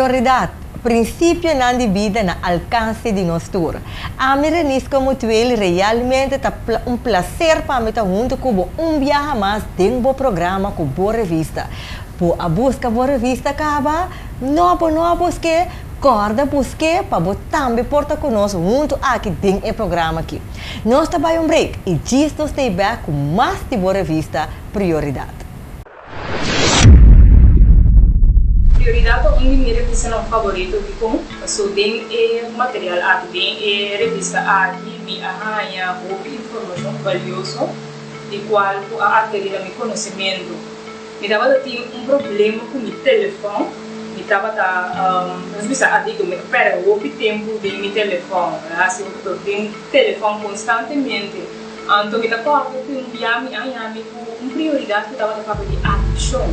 Prioridat, Prinsipionan di bida na alkanse di nos tur. Ami Renisca Mutueel realmente ta un plaser pa mi ta huntu ku bo un biaha mas den bo programa ku bo revista. Bo a buska bo revista kaba? No, bo no a busk'é? Kòrda busk'é pa bo tambe por ta ku nos huntu aki den e programa aki. Nos ta bai un break i djis nos ta i bèk ku mas di bo revista Prioridat. Prioridad ta un di mi revistanan favorito. Dikon? Paso den e material aki, den e revista aki, mi a haña hopi informashon balioso di kual ku a atkerí na mi konosementu. Mi tabata tin un problema ku mi telefòn, mi tabata, nos bisa adikto, mi ta pèrdè hopi tempu den mi telefòn, mi a hasi hopi kos den telefòn konstantemente. Anto mi ta kòrda ku un bia mi a haña mi ku un prioridat ku tabata papia di adikshon.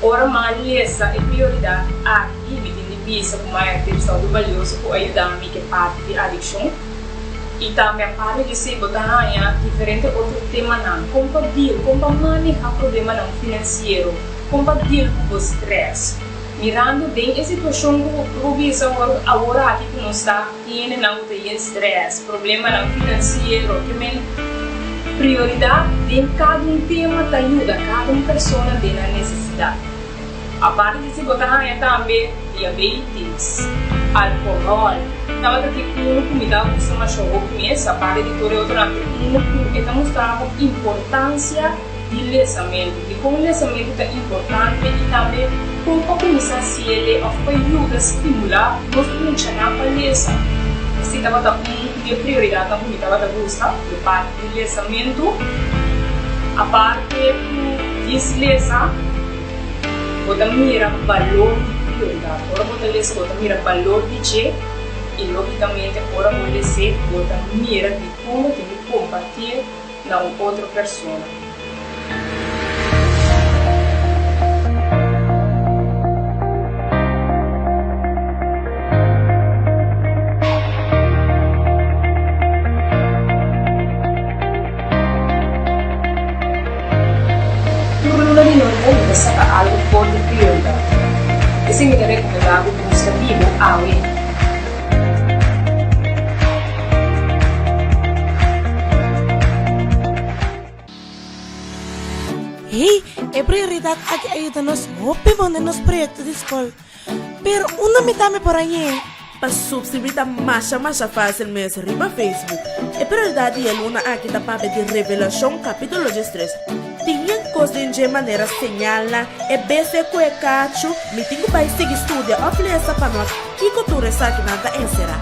Ora m'a lesa e prioridat aki, mi tin di bisa ku m'a haña tips hopi balioso ku a yuda mi ku e parti di adikshon. I tambe aparte di esei bo ta haña diferente otro temanan, kon pa deal, kon pa maneha problemanan finansiero, kon pa deal ku bo strès. Mirando den e situashon ku bo bisa awor, aworaki ku nos ta tin hendenan ku ta yen strès, problemanan finansiero, ke men prioridat den kada un tema ta yuda kada un persona den nan nesesidat. Aparte di si bo ta haña tambe diabetes, alcohol. Tabata tin unu ku mi ta gusta masha hopi mes, aparte di tur e otronan, tin unu ku e ta mustra bo importansia di lesamentu, dikon lesamentu ta importante i tambe kon pa kuminsá siele òf pa yuda stimulá nos muchanan pa lesa. Esei tabata un di e prioridatnan ku mi tabata gusta, e parti di lesamentu. Aparte ku djis lesa. Bo ta mira balor di prioridat. Ora bo ta lesa bo ta mira balor di dje i lógikamente ora bo les'é bo ta mira dikon bo tin ku kompartié na un otro persona. Tur luna di nobo mi ta saka algu for di prioridat. Esei mi ta rekomendá bo buska di bo awe. Hey, e prioridat aki a yuda nos hopi bon den nos proyekto di skol. Pero unda mi tambe por hañ'é? Pa subscribí ta masha masha fácil mes riba Facebook. E prioridat di e luna aki ta papia di Revelashon kapítulo diestres. Tin yen kos den dje manera señalnan, e bestia ku e kachu, mi tin ku bai sigui studia òf lesa pa nòt kiko tur esakinan ta enserá.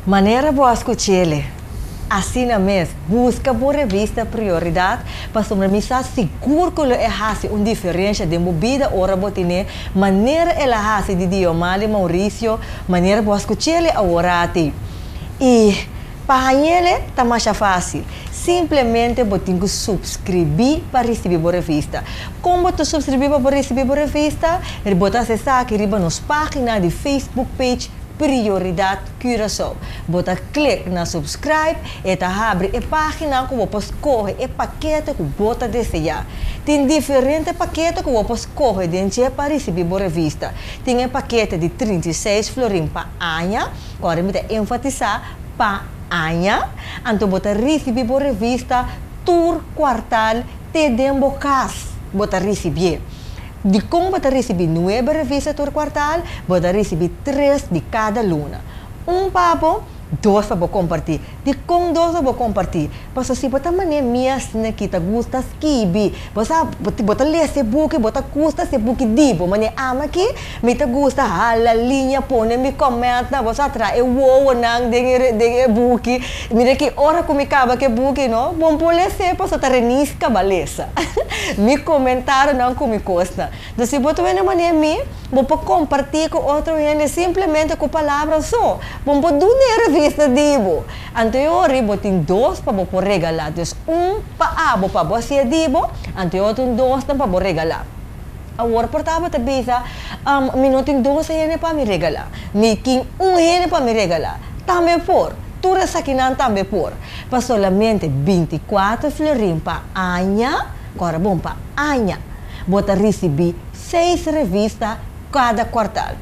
Manera bo a skuch'ele. Asina mes, buska bo revista Prioridad pasobra mi sa sigur ku lo e hasi un diferensha den bo bida ora bo tine manera el a hasi di Diomali Mauricio, manera bo a skuch'ele aworati. I pa hañ'ele ta masha fásil. Simplemente bo tin ku supskribí pa risibí bo revista. Kon bo ta supskribí pa bo risibí bo revista? Bo ta hasi esaki riba nos página di Facebook page Prioridad Curaçao. Bo ta klik na subscribe, e ta habri e pagina ku bo por skohe e pakete ku bo ta deseá. Tin diferente pakete ku bo por skohe den dje pa risibí bo revista. Tin e pakete di 36 florin pa aña, kòrda mi ta enfatisá, pa aña, anto bo ta risibí bo revista tur kuartal te den bo kas bo ta risibié. Dikon bo ta risibí nuebe revista tur kuartal? Bo ta risibí tres di kada luna. Un pa bo, dos pa bo kompartí. Dikon dos pa bo kompartí? Pasobra si bo ta manera mi asina ki ta gusta skibi, bo sa, bo ta lesa e buki, bo ta gusta si e buki di bo. Manera ami aki, mi ta gusta hala liña, pone mi kòmèntnan, bo sa, traha e wowonan den e den e buki. Mira ki ora ku mi kaba ku e buki no, bo por les'é pasobra ta Renisca ba lesa. Mi komentarionan ku mi kosnan. Dus si bo ta wende manera mi, bo por kompartí ku otro hende simplemente ku palabra so. Bo por duna e revista di bo. Anto e ora bo tin dos pa bo por regalá. Dus un pa abo pa bo hasié di bo, anto e otro dosnan pa bo regalá. Awor por tabata bisa, Mi no tin dos hende pa mi regalá. Mi tin un hende pa mi regalá. Tambe por. Tur esakinan tambe por. Pa solamente 24 florin pa aña, kòrda bon, pa aña, bo ta risibí seis revista kada kuartal.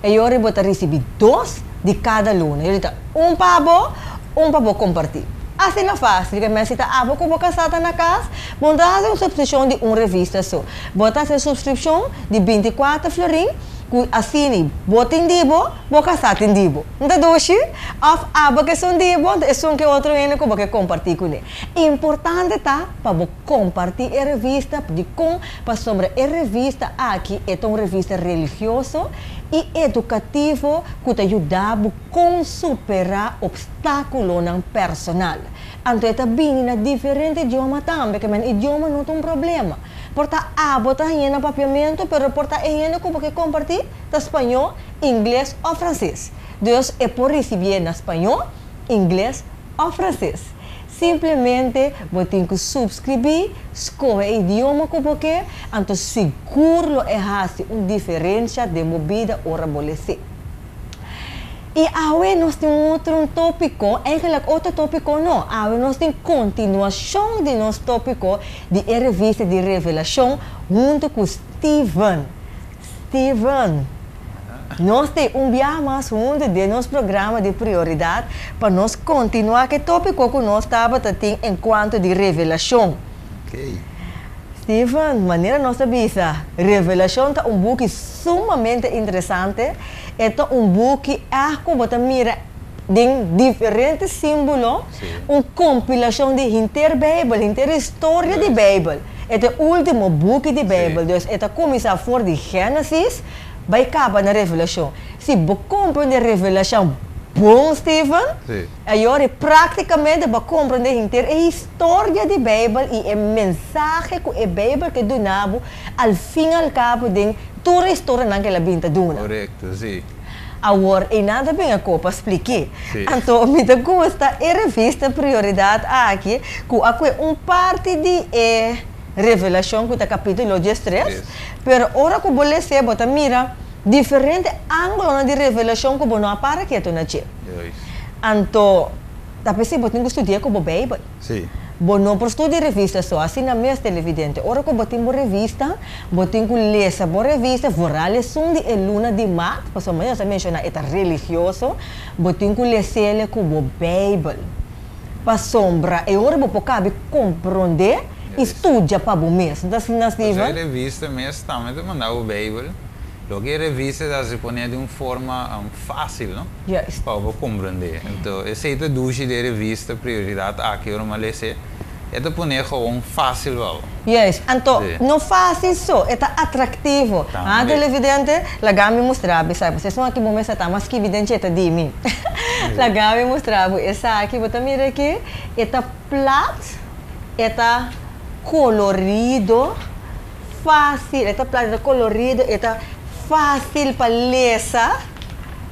E yori bo ta risibí dos di kada luna. Yori ta un pa bo, un pa bo kompartí. Asina fásil, ke men si ta abo ku bo kasá ta na kas, bo no ta hasi un supskripshon di un revista so. Bo ta hasi un supskripshon di 24 florin ku asina bo tin di bo, bo kasá tin di bo. N ta dushi? Òf abo ke esun di bo, anto esun ke otro hende ku bo ke kompartí kuné. Importante ta pa bo kompartí e revista. Dikon? Pasobra e revista aki e ta un revista religioso i edukativo ku ta yuda bo kon superá opstákulonan personal. Anto e ta bini na diferente idioma tambe, ke men idioma no ta un problema. Por ta abo ta hañ'é na papiamentu, pero por ta e hende ku bo ke kompartí ta spañó, ingles òf franses. Dus e por risibié na spañó, ingles òf franses. Simplemente bo tin ku supskribí, skohe e idioma ku bo ke, anto sigur lo e hasi un diferensha den bo bida ora bo les'é. I awe nos tin un otro un tópiko, eigenlijk otro tópiko no, awe nos tin kontinuashon di nos tópiko di e revista di Revelashon huntu ku Steven. Steven, nos tin un biaha mas huntu den nos programa di Prioridat pa nos kontinuá ku e tópiko ku nos tabata tin enkuanto di Revelashon. Steven, manera nos ta bisa, Revelashon ta un buki sumamente interesante. E ta un buki ègt ku bo ta mira den diferente símbolo, un kompilashon di henter Beibel, henter historia di Beibel. E ta e último buki di Beibel, dus e ta kuminsá for di Génesis bai kaba na Revelashon. Si bo komprendé Revelashon bon, Steven, ayora práktikamente bo a komprendé henter e historia di Beibel i e mensahe ku e Beibel ke duna bo al fin al kabo den tur e historianan ku el a bin ta duna. Korekto, sí. Awor, einan ta bin akó pa splik'é. Sí. Anto mi ta gusta e revista Prioridat aki ku a kue un parti di e Revelashon ku ta kapítulo 13, Yes. pero ora ku bo les'é bo ta mira diferente ángulonan di Revelashon ku bo no a para ketu na dje. Juist. Anto, ta p'esei bo tin ku studia ku bo Beibel. Sí. Bo no por studia revista so, asina mes televidente. Ora ku bo tin bo revista, bo tin ku lesa bo revista, vooral esun di e luna di maart, pasobra nos a menshoná e ta religioso, bo tin ku les'el ku bo Beibel. Pasobra e ora bo por kabi komprondé i studia pa bo mes. No ta asina, Pasobra Steven? e revista mes tambe ta manda bo Beibel. Loke e revista ta hasi pon'é di un forma fásil, no? Juist. Pa bo komprendé. Anto esei ta dushi di e revista Prioridad aki ora mi a les'é, e ta pon'é gewoon fásil pa bo. Juist. Anto, Sí. no fásil so, e ta atraktivo. Ha, Tambe. televidente? Laga mi mustra bo esaki. Pasobra esun aki bo mester ta mas skibi den dje ta di mi. Laga mi mustra bo esaki. Bo ta mira aki? E ta plat, e ta kolorido. Fácil, e ta plat, e ta colorido, e ta fácil pa lesa.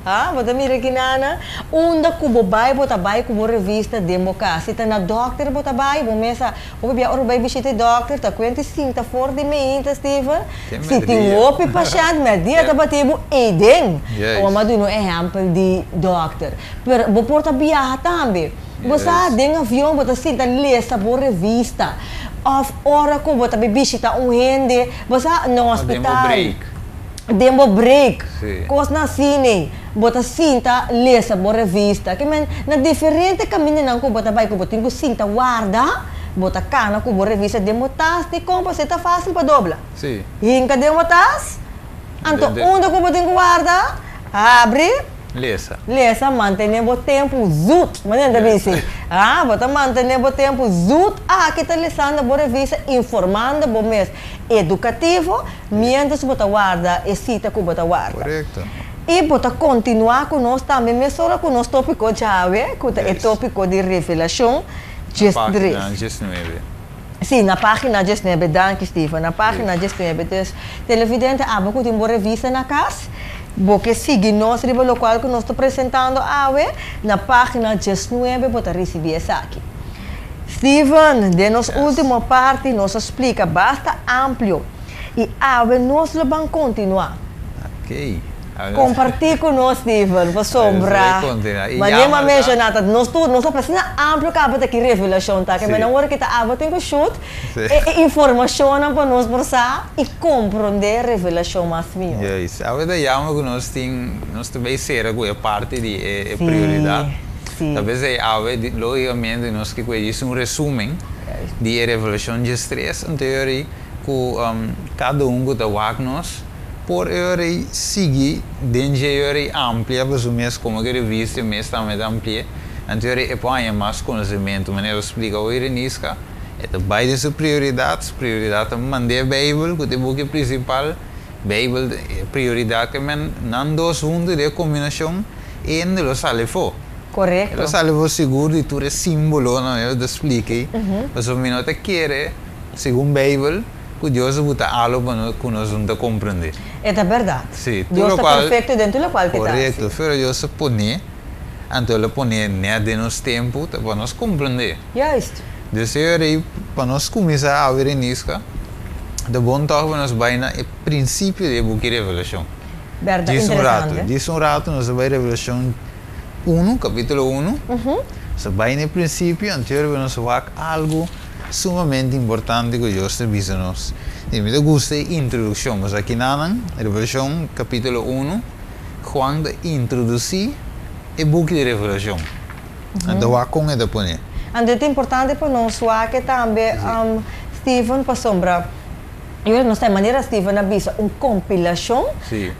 Ha, bo ta mira aki nana? Unda ku bo bai, bo ta bai ku bo revista den bo kas. Si ta na dòkter bo ta bai, bo mes a hopi bia ora bo bai bishita e dòkter, ta kuenta i sinta for di meinta, Steven. Te Si tin mèrdia. hopi pashènt, mèrdia ta bati bo eiden. Juist. Awor mi a duna un ehèmpel di dòkter. Pero bo por ta biaha tambe. Bo sa, den avion bo ta sinta lesa bo revista òf ora ku bo ta bai bishita un hende, bo sa, na Òf den bo hospital. break. Den bo break. Sí. Kosnan asina, bo ta sinta lesa bo revista. Ke men, na diferente kamindanan ku bo ta bai ku bo tin ku sinta warda, bo ta kana ku bo revista den bo tas. Dikon? Pasobra e ta fásil pa dobla. Sí. Hinka den bo tas, anto Den den. unda ku bo tin ku warda, habri. Lesa. Lesa, mantené bo tempu zoet. Manera ta bisa ei. Ah, bo ta mantené bo tempu zoet aki ta lesando bo revista, informando bo mes edukativo, miéntras bo ta warda e sita ku bo ta warda. Korekto. I bo ta kontinuá ku nos tambe mesora ku nos tópiko djawe, ku ta e tópiko di Revelashon 13. Na página 19. Sí, na página 19. Danki, Steven. Na página 19. Dus, televidente, abo ku tin bo revista na kas, bo ke sigui nos riba lokual ku nos ta presentando awe, na página 19 bo ta risibí esaki. Steven, den nos último parti nos a splika basta amplio i awe nos lo ban kontinuá. Oké. Kompartí ku nos, Steven, pasobra manera mi a menshoná ta nos tur nos ta asina amplio kaba ta ki revelashon ta ke men awor ki ta abo tin ku shut e informashonnan pa nos por sa i komprondé revelashon mas mihó. Juist. Awe ta yama ku nos tin nos ta bay sera ku e parti di e prioridat. Ta p'esei awe logikamente nos ke ku e djis un resumen di e revelashon djestres anto e ku kada un ku ta wak nos Por e ora ei sigui den dje e ora ei amplia pa su mes komo ke revista e mes tambe ta ampli'é. Anto e ora ei e por haña mas konosementu. Manera bo splika hoy Reniska, e ta bai den su prioridat, su prioridat ta mand'é Beibel ku ta e buki prinsipal. Beibel ta e prioridat ke men nan dos huntu den e kombinashon hende lo sali afó. Korekto. E lo sali afó sigur di tur e símbolonan e lo ta splika ei. Pasobra mi no ta kere segun Beibel. Ku Dios a buta alo pa nos ku nos no ta komprendé. E ta bèrdat. Sí, tur Dios ta lokual. perfekto den tur lokual ke ta hasi. Korekto. Pero Dios a pon'é, anto el a pon'é nèt den nos tempu ta pa nos komprendé. Juist. Dus e ora ei, pa nos kuminsá awe Reniska, ta bon tòg pa nos bai na e prinsipio di e buki Revelashon. Bèrdat, Djis un ratu, interesante. djis un ratu nos a bai Revelashon unu, kapítulo unu. Nos a bai na e prinsipio, anto e ora nos a wak algu. Sumamente importante ku Dios ta bisa nos. I mi ta gusta e introdukshon, pasobra akinanan, Revelashon kapítulo unu, Juan ta introdusí e buki di Revelashon. Anto wak kon e ta pone. Anto e ta importante pa nos wak e tambe, Steven, pasobra nos ta e manera Steven a bisa un kompilashon,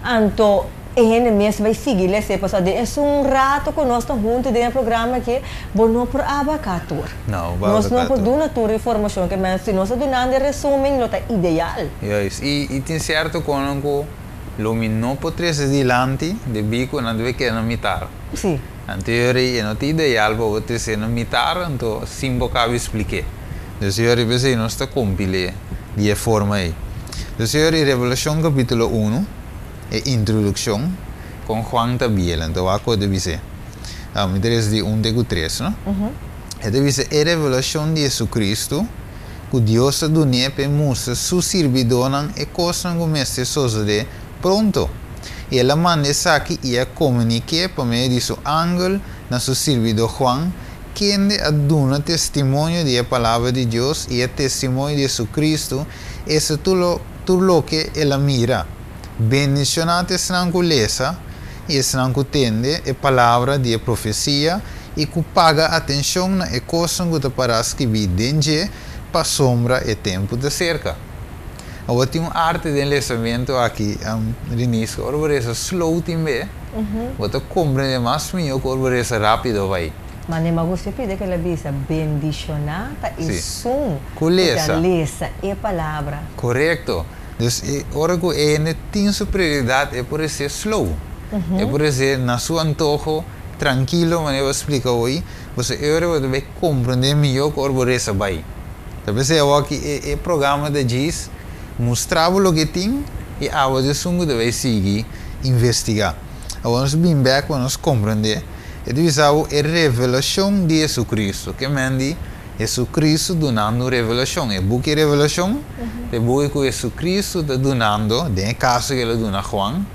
anto E hende mes bai sigui lese pasobra den esun rato ku nos ta huntu den e programa aki bo no por abarká tur. No, bo Nos no abarká por tur. duna tur informashon ke men si nos a dunando e resumen lo ta ideal. Juist. I i tin sierto konan ku lo mi no por trese dilanti debí ku nan debe keda na mitar. Sí. Anto e ora ei e no ta ideal pa bo trese na mitar anto sin bo kaba esplik'é. Dus e ora ei p'esei nos ta kompil'é di e forma ei. Dus e ora ei Revelashon kapítulo unu. E introdukshon kon Juan ta biel, anto wak ku e ta bis'é. Mi ta lesa di un te ku tres, no? E ta bisa, E revelashon di Jesucristo ku Dios a dun'é pa e mustra su sirbidónan e kosnan ku mester sosodé pronto. I el a manda esaki i a komunik'é pa medio di su angel na su sirbidó Juan, kende a duna testimonio di e palabra di Dios i e testimonio di Jesucristo, esta tur loke el a mira. Bendishoná ta esnan ku lesa i esnan ku tende e palabra di e profesia i ku paga atenshon na e kosnan ku ta pará skibí den dje, pasobra e tempu ta serka. Awor tin un arte den lesamentu aki, Riniska, ora bo resa slow tin be, bo ta komprendé mas mihó ku ora bo resa rápido bai. Ma ne ma gusta pidi ku el a bisa, Bendishoná ta esun Ku ku ta lesa. lesa e palabra. Korekto. Dus e ora ku e hende tin su prioridat e por esé slow. E por esé na su antoho, trankilo manera bo a splika hoy, pasobra e ora bo ta bai komprendé mihó ku ora bo resa bai. Ta p'esei awor ki e e programa ta djis mustra bo loke tin i abo ta esun ku ta bai sigui investigá. Awor nos bin bèk pa nos komprendé, e ta bisa bo e revelashon di Jesucristo, ke men di Jesucristo dunando un revelashon. E buki Revelashon ta e buki ku Jesucristo ta dunando, den e kaso ku el a duna Juan,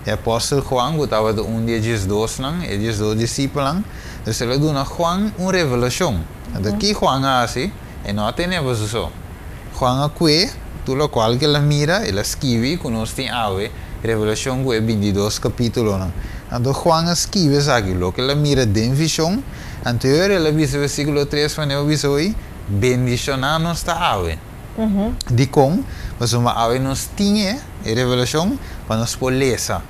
e apòstel Juan ku tabata un di e diesdosnan, e diesdos disipelnan. Dus el a duna Juan un revelashon. Anto ki Juan a hasi? E no a tene pa su so. Juan a kue tur lokual ku el a mira, el a skibi ku nos tin awe, Revelashon ku e bintidos kapítulonan. Anto Juan a skibi esaki, loke el a mira den vishon. Anterior el a bisa versíkulo tres manera bo bisa hoy, Bendishoná nos ta awe. Dikon? Pasobra awe nos tin e e revelashon pa nos por lesa.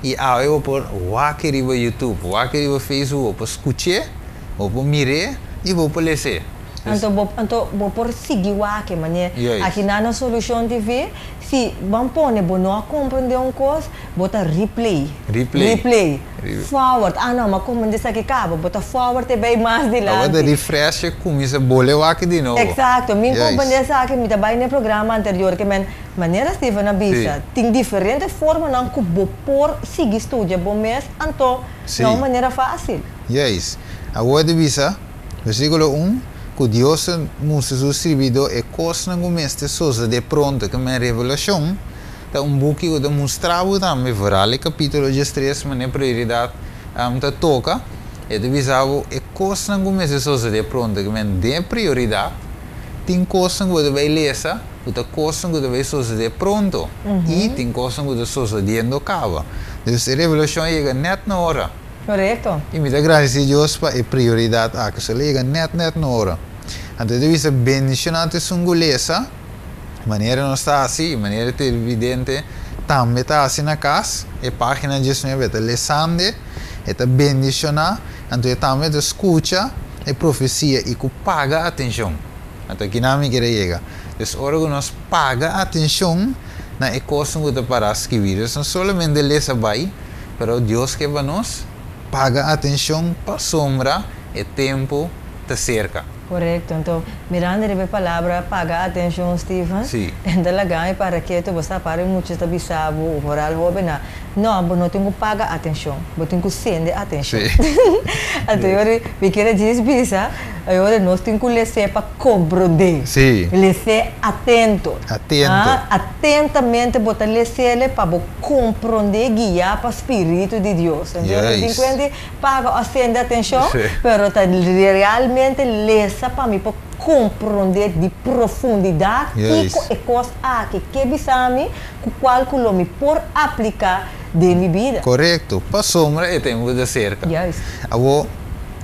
I awe bo por wak e riba YouTube, wak e riba Facebook, bo por skuch'é, bo por mir'é i bo por les'é. Anto bo anto bo por sigui wak e manera Juist. aki na na Solucion TV, si ban pone bo no a komprendé un kos, Bo ta replay. Replay. Replay. Forward. Ah no, m'a komprende esaki kaba. Bo ta forward e bay mas dilanti. Bo ta refresh e kuminsa bole wak di nobo. Exacto. Mi komprende esaki, mi ta bay na e programa anterior ke men manera Steven a bisa, tin diferente formanan ku bo por sigui studia bo mes, anto na un manera fácil. Juist. Awor ta bisa, versíkulo un, ku Dios a mustra su sirbidó e kosnan ku mester sosodé pronto, ke men revelashon. Ta un buki ku ta mustra bo tambe, vooral e kapítulo 13, manera Prioridat ta toka, e ta bisa bo e kosnan ku mester sosodé pronto. Ke men den Prioridat tin kosnan ku bo ta bai lesa ku ta kosnan ku ta bai sosodé pronto i tin kosnan ku ta sosodiendo kaba. Dus e revelashon a yega nèt na ora. Korekto. I mi ta gradisí Dios pa e prioridat aki. So el a yega nèt nèt na ora. Anto e ta bisa bendishoná ta esun ku lesa. Manera nos ta hasi i manera televidente tambe ta hasi na kas, e página 19 ta lesande, e ta bendishoná, anto e tambe ta skucha e profesia i ku paga atenshon. Anto akinan mi kere yega. Dus ora ku nos paga atenshon na e kosnan ku ta pará skibí, dus no solamente lesa bai, pero Dios ke pa nos paga atenshon pasobra e tempu ta serka. Korekto. Anto, mirando riba e palabra paga atenshon, Steven, e ta laga mi para ketu, bo sa para e mucha ta bisa bo, vooral hobennan, No, bo no tin ku paga atenshon, bo tin ku sende atenshon. Anto yori, mi kier a djis bisa, yori nos tin ku les'é pa komprondé. Les'é atento. Atento. Atentamente bo ta les'é pa bo komprondé, guiá pa spiritu di Dios. Anto yori, tin kuenti. Paga o sende atencion, pero ta realmente lesa pa mi por comprende di profundidad kico e cos aki ke bisa mi cu cual cu lo mi por aplica den mi bida. Corecto, pasobra e tempo ta cerca. Awor,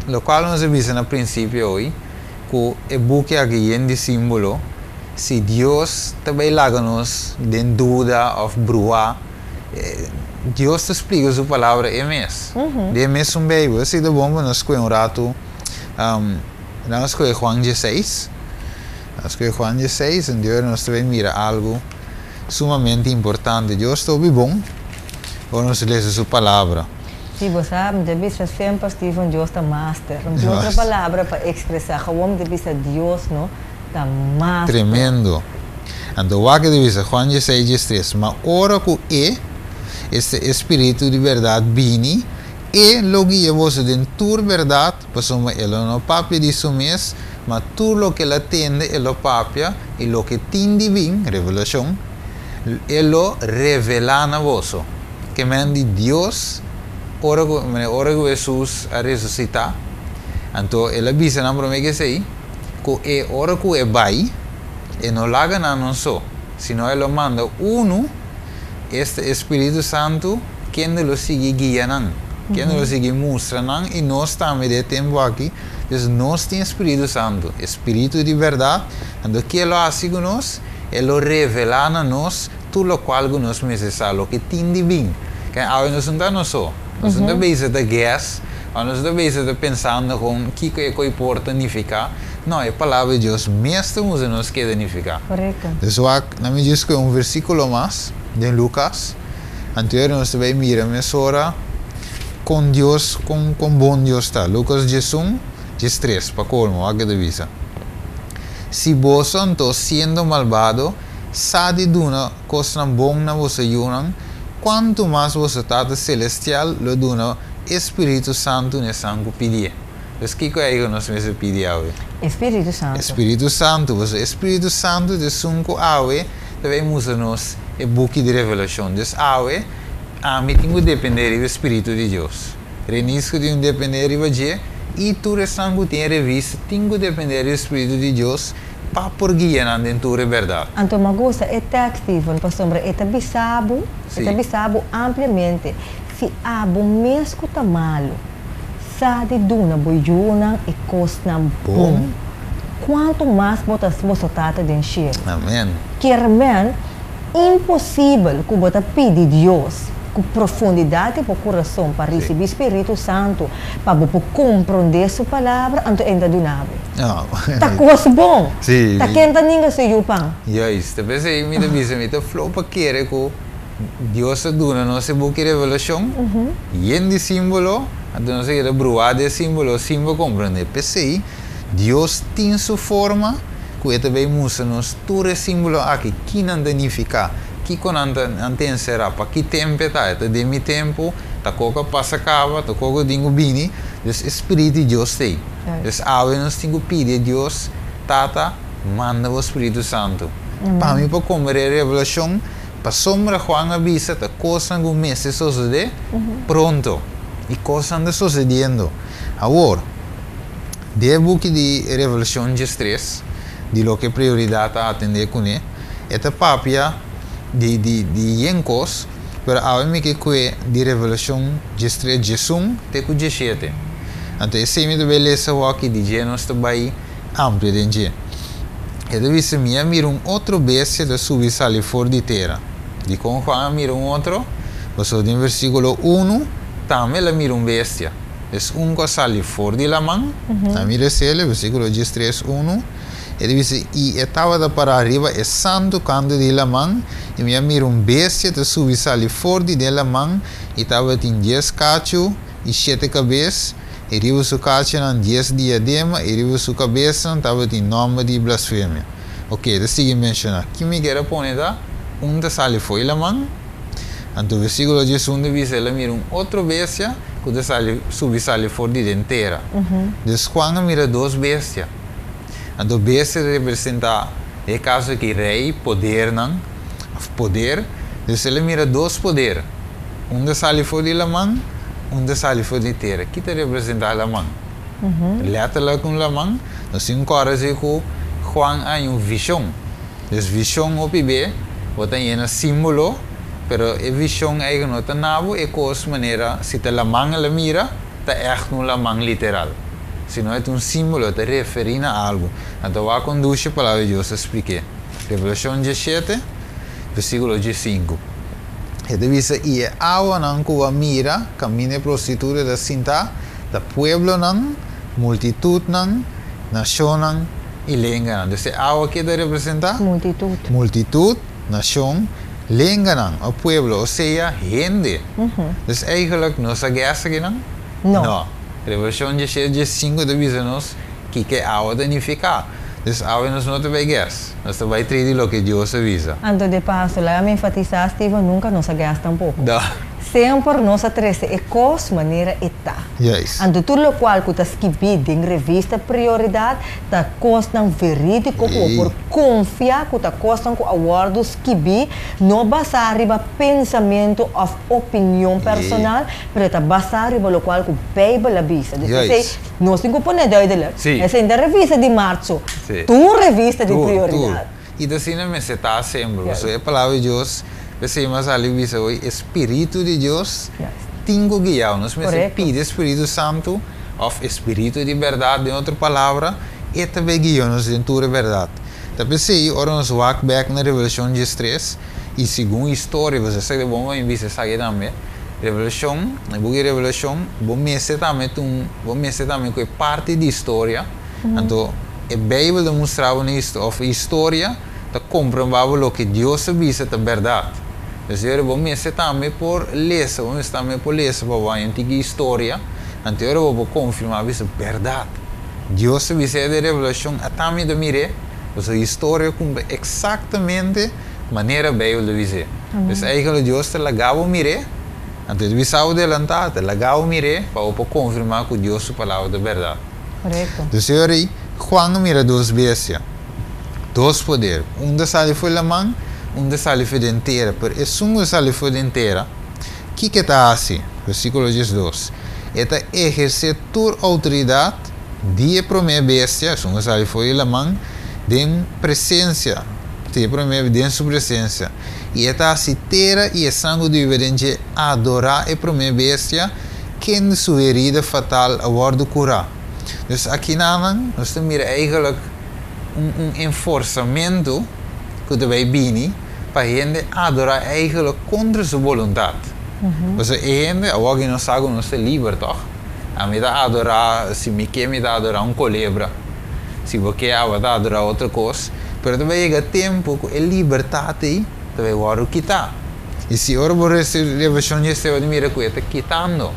locual nos a bisa na principio hoy, cu e buki aki yen di simbolo, si Dios ta bay laga nos den duda of bruha, Dios ta splika su palabra e mes. Den e mesun Bijbel. Esei ta bon pa nos skohe un ratu. Nan a skohe Juan dieseis. Nan a skohe Juan dieseis en dor nos ta bai mira algu sumamente importante. Dios ta hopi bon ora nos lesa su palabra. Si, bo sa, mi ta bisa semper, Steven, Dios ta master. No tin otro palabra pa expresa. Gewoon mi ta bisa Dios no ta master. Tremendo. Anto wak e ta bisa, Juan dieseis, diestres, Ma ora ku E, esta e Spiritu di bèrdat, bini, E lo guia boso den tur bèrdat, pasobra E lo no papia di Su mes, ma tur loke El a tende E lo papia, i loke tin di bin, revelashon, E lo revelá na boso. Ke men di Dios, ora ku, ora ku Hesus a resusitá, anto El a bisa nan promé ku esei, ku e ora ku E bai, E no laga nan un so, sino E lo manda unu, esta e Spiritu Santu, kende lo sigui guia nan, kende lo sigui mustra nan, i nos tambe den e tempu aki. Dus nos tin e Spiritu Santu, e Spiritu di bèrdat, anto ke E lo hasi ku nos? E lo revelá na nos tur lokual ku nos mester sa, loke tin di bin. Kende awe nos no ta nos so, nos no ta bezig ta guess, òf nos no ta bezig ta pensando kon kiko e koi por ta nifiká. No, e Palabra di Dios mes ta usa nos keda nifiká. Korekto. Dus wak, na mi djis skohe un versíkulo mas den Lukas, anto nos ta bai mira mesora kon Dios, kon kon bon Dios ta. Lukas 11, 13, pa kolmo, wak ke ta bisa. Si boso anto, siendo malbado, sa di duna kosnan bon na boso yunan, kuantu mas boso Tata selestial lo duna e Spiritu Santu na esnan ku pidié. Pues kiko ei ku nos mester pidi awe? E Spiritu Santu. E Spiritu Santu. Pasobra e Spiritu Santu ta esun ku awe ta bai mustra nos e buki di Revelashon. Dus awe, ami tin ku dependé riba e Spiritu di Dios. Renisco tin ku dependé riba dje, i tur esnan ku tin e revista tin ku dependé riba e Spiritu di Dios pa por guia nan den tur e bèrdat. Anto mi a gusta e tèks, Steven, pasobra e ta bisa bo, e ta bisa bo ampliamente, si abo mes ku ta malu, Sa di duna bo yunan e kosnan bon, kuantu mas bo ta boso Tata den shelu. Amen. Kier men, imposibel ku bo ta pidi Dios ku profundidat di bo kurason pa risibí Spiritu Santu pa bo por komprondé Su Palabra, anto E ta duna bo. Ta kos bon. Ta ken ta ninga su yu pan? Juist. Ta p'esei mi ta bisa, mi ta flou pa kere ku Dios a duna nos e buki Revelashon yen di símbolo, anto nos a keda bruá di e símbolo sin por komprendé. P'esei, Dios tin su forma ku e ta bay mustra nos tur e símbolo aki, ki nan ta nifiká, kiko nan ta nan ta enserá, pa ki tempu e ta, e ta den mi tempu, ta koko a pasa kaba, ta koko tin ku bini. Dus e Spiritu di Dios ta ei. Dus awe nos tin ku pidi e Dios, Tata, manda bo Spiritu Santu pa mi por komprendé e revelashon. Pasobra Juan a bisa ta kosnan ku mester sosodé pronto. I kosnan ta sosediendo. Awor, den e buki di Revelashon 13, di loke Prioridat ta atendé kuné, e ta papia di di di yen kos, pero awe mi ke kue di Revelashon 13 11 te ku 17. Anto esei mi ta bai lesa awor aki di dje nos ta bai amplia den dje. E ta bisa, Mi a mira un otro bestia ta subi sali for di tera. Dikon Juan a mira un otro? Pasobra den versíkulo unu tambe el a mira un bestia. Es un ku a sali for di laman. A mira esei, versíkulo 13, unu. E ta bisa, I e tabata pará riba e santu kantu di laman, i mi a mira un bestia ta subi sali for di den laman, i tabatin 10 kachu i shete kabes, i riba su kachunan 10 diadema, i riba su kabesnan tabatin nòmber di blasfemia. Oké, ta sigui menshoná. Ki mi kier a pone ta, un ta sali for di laman, anto versíkulo 11 ta bisa el a mira un otro bestia ku ta sali subi sali for di den tera. Dus Juan a mira dos bestia. Anto bestia ta representá, den e kaso aki, rei, podernan, òf poder. Dus el a mira dos poder. Un ta sali for di laman, un ta sali for di tera. Ki ta representá laman? Letterlijk un laman. Nos tin kòrda si ku Juan a haña un vishon. Dus vishon hopi be, bo ta yena símbolo, pero e vishon eigen no ta na bo e kos manera si ta laman el a mira, ta ègt un laman literal. Sino e ta un símbolo, e ta referí na algu. Anto wak kon dushi Palabra di Dios ta splik'é. Revelashon 17, versíkulo 15. E ta bisa, I e awanan ku bo a mira kaminda e prostituta ta sintá, ta pueblonan, multitutnan, nashonnan i lenganan. Dus e awa ke ta representá? Multitut. Multitut, nashon, lenganan, òf pueblo, osea, hende. Dus eigenlijk nos a guess akinan? No. No. Revelashon 17, 15 ta bisa nos kiko e awa ta nifiká. Dus awe nos no ta bai guess. Nos ta bai trei di loke Dios a bisa. Anto de paso, laga mi enfatisá, Steven, nunka nos a guess tampoko. No. Semper nos a trese e kos manera e ta. Juist. Anto tur lokual ku ta skibí den revista Prioridat ta kosnan verídiko ku bo por konfia ku ta kosnan ku a wòrdu skibí, no basá riba pensamentu òf opinion personal, pero ta basá riba lokual ku Beibel a bisa. Dus esei nos tin ku pone duidelijk. Esei no ta revista di marzo, tur revista di Prioridat. I ta asina mester ta semper, pasobra e Palabra di Dios, p'esei mi a sali bisa hoy, e Spiritu di Dios tin ku guia nos. Mester pidi e Spiritu Santu, òf e Spiritu di bèrdat, den otro palabra, e ta bai guia nos den tur e bèrdat. Ta p'esei ora nos wak bèk na Revelashon 13, i segun historia, pasobra esaki ta bon pa mi bisa esaki tambe, Revelashon, e buki di Revelashon, bo mester tambe ta un, bo mester tambe ku e parti di historia, Anto e Beibel ta mustra bo na òf e historia ta komprobá bo loke Dios a bisa ta bèrdat. Dus e ora bo mester tambe por lesa, bo mester tambe por lesa pa bo haña un tiki historia, anto e ora bo por konfirmá bisa bèrdat. Dios a bisa e den Revelashon, ata mi ta mir'é, pasobra historia kumpli eksaktamente manera Beibel ta bis'é. Dus eigentlik Dios ta laga bo mir'é, anto e ta bisa bo delantá, ta laga bo mir'é pa bo por konfirmá ku Dios su palabra ta bèrdat. Korekto. Dus e ora ei, Juan a mira dos bestia, dos poder, un ta sali for laman, un ta sali for den tera. Pero esun ku ta sali for den tera, kiko e ta hasi? Versíkulo 12, E ta ehersé tur outoridat di e promé bestia, esun ku a sali for di laman, den presensia di e promé, den su presensia. I e ta hasi tera i esnan ku ta biba den dje adorá e promé bestia, Ken su herida fatal a wòrdu kurá. Dus akinanan nos ta mira eigenlijk un un enforsamentu ku ta bai bini pa hende adorá eigenlijk kontra su boluntat. Pasobra e hende, awor ku nos sa ku nos ta liber tòg, ami ta adorá, si mi ke mi ta adorá un kolebra, si bo ke abo ta adorá otro kos, pero ta bai yega tempu ku e libertat ei ta bai wòrdu kitá. I si ora bo recibi revelashon di Esteban di mira ku e ta kitando,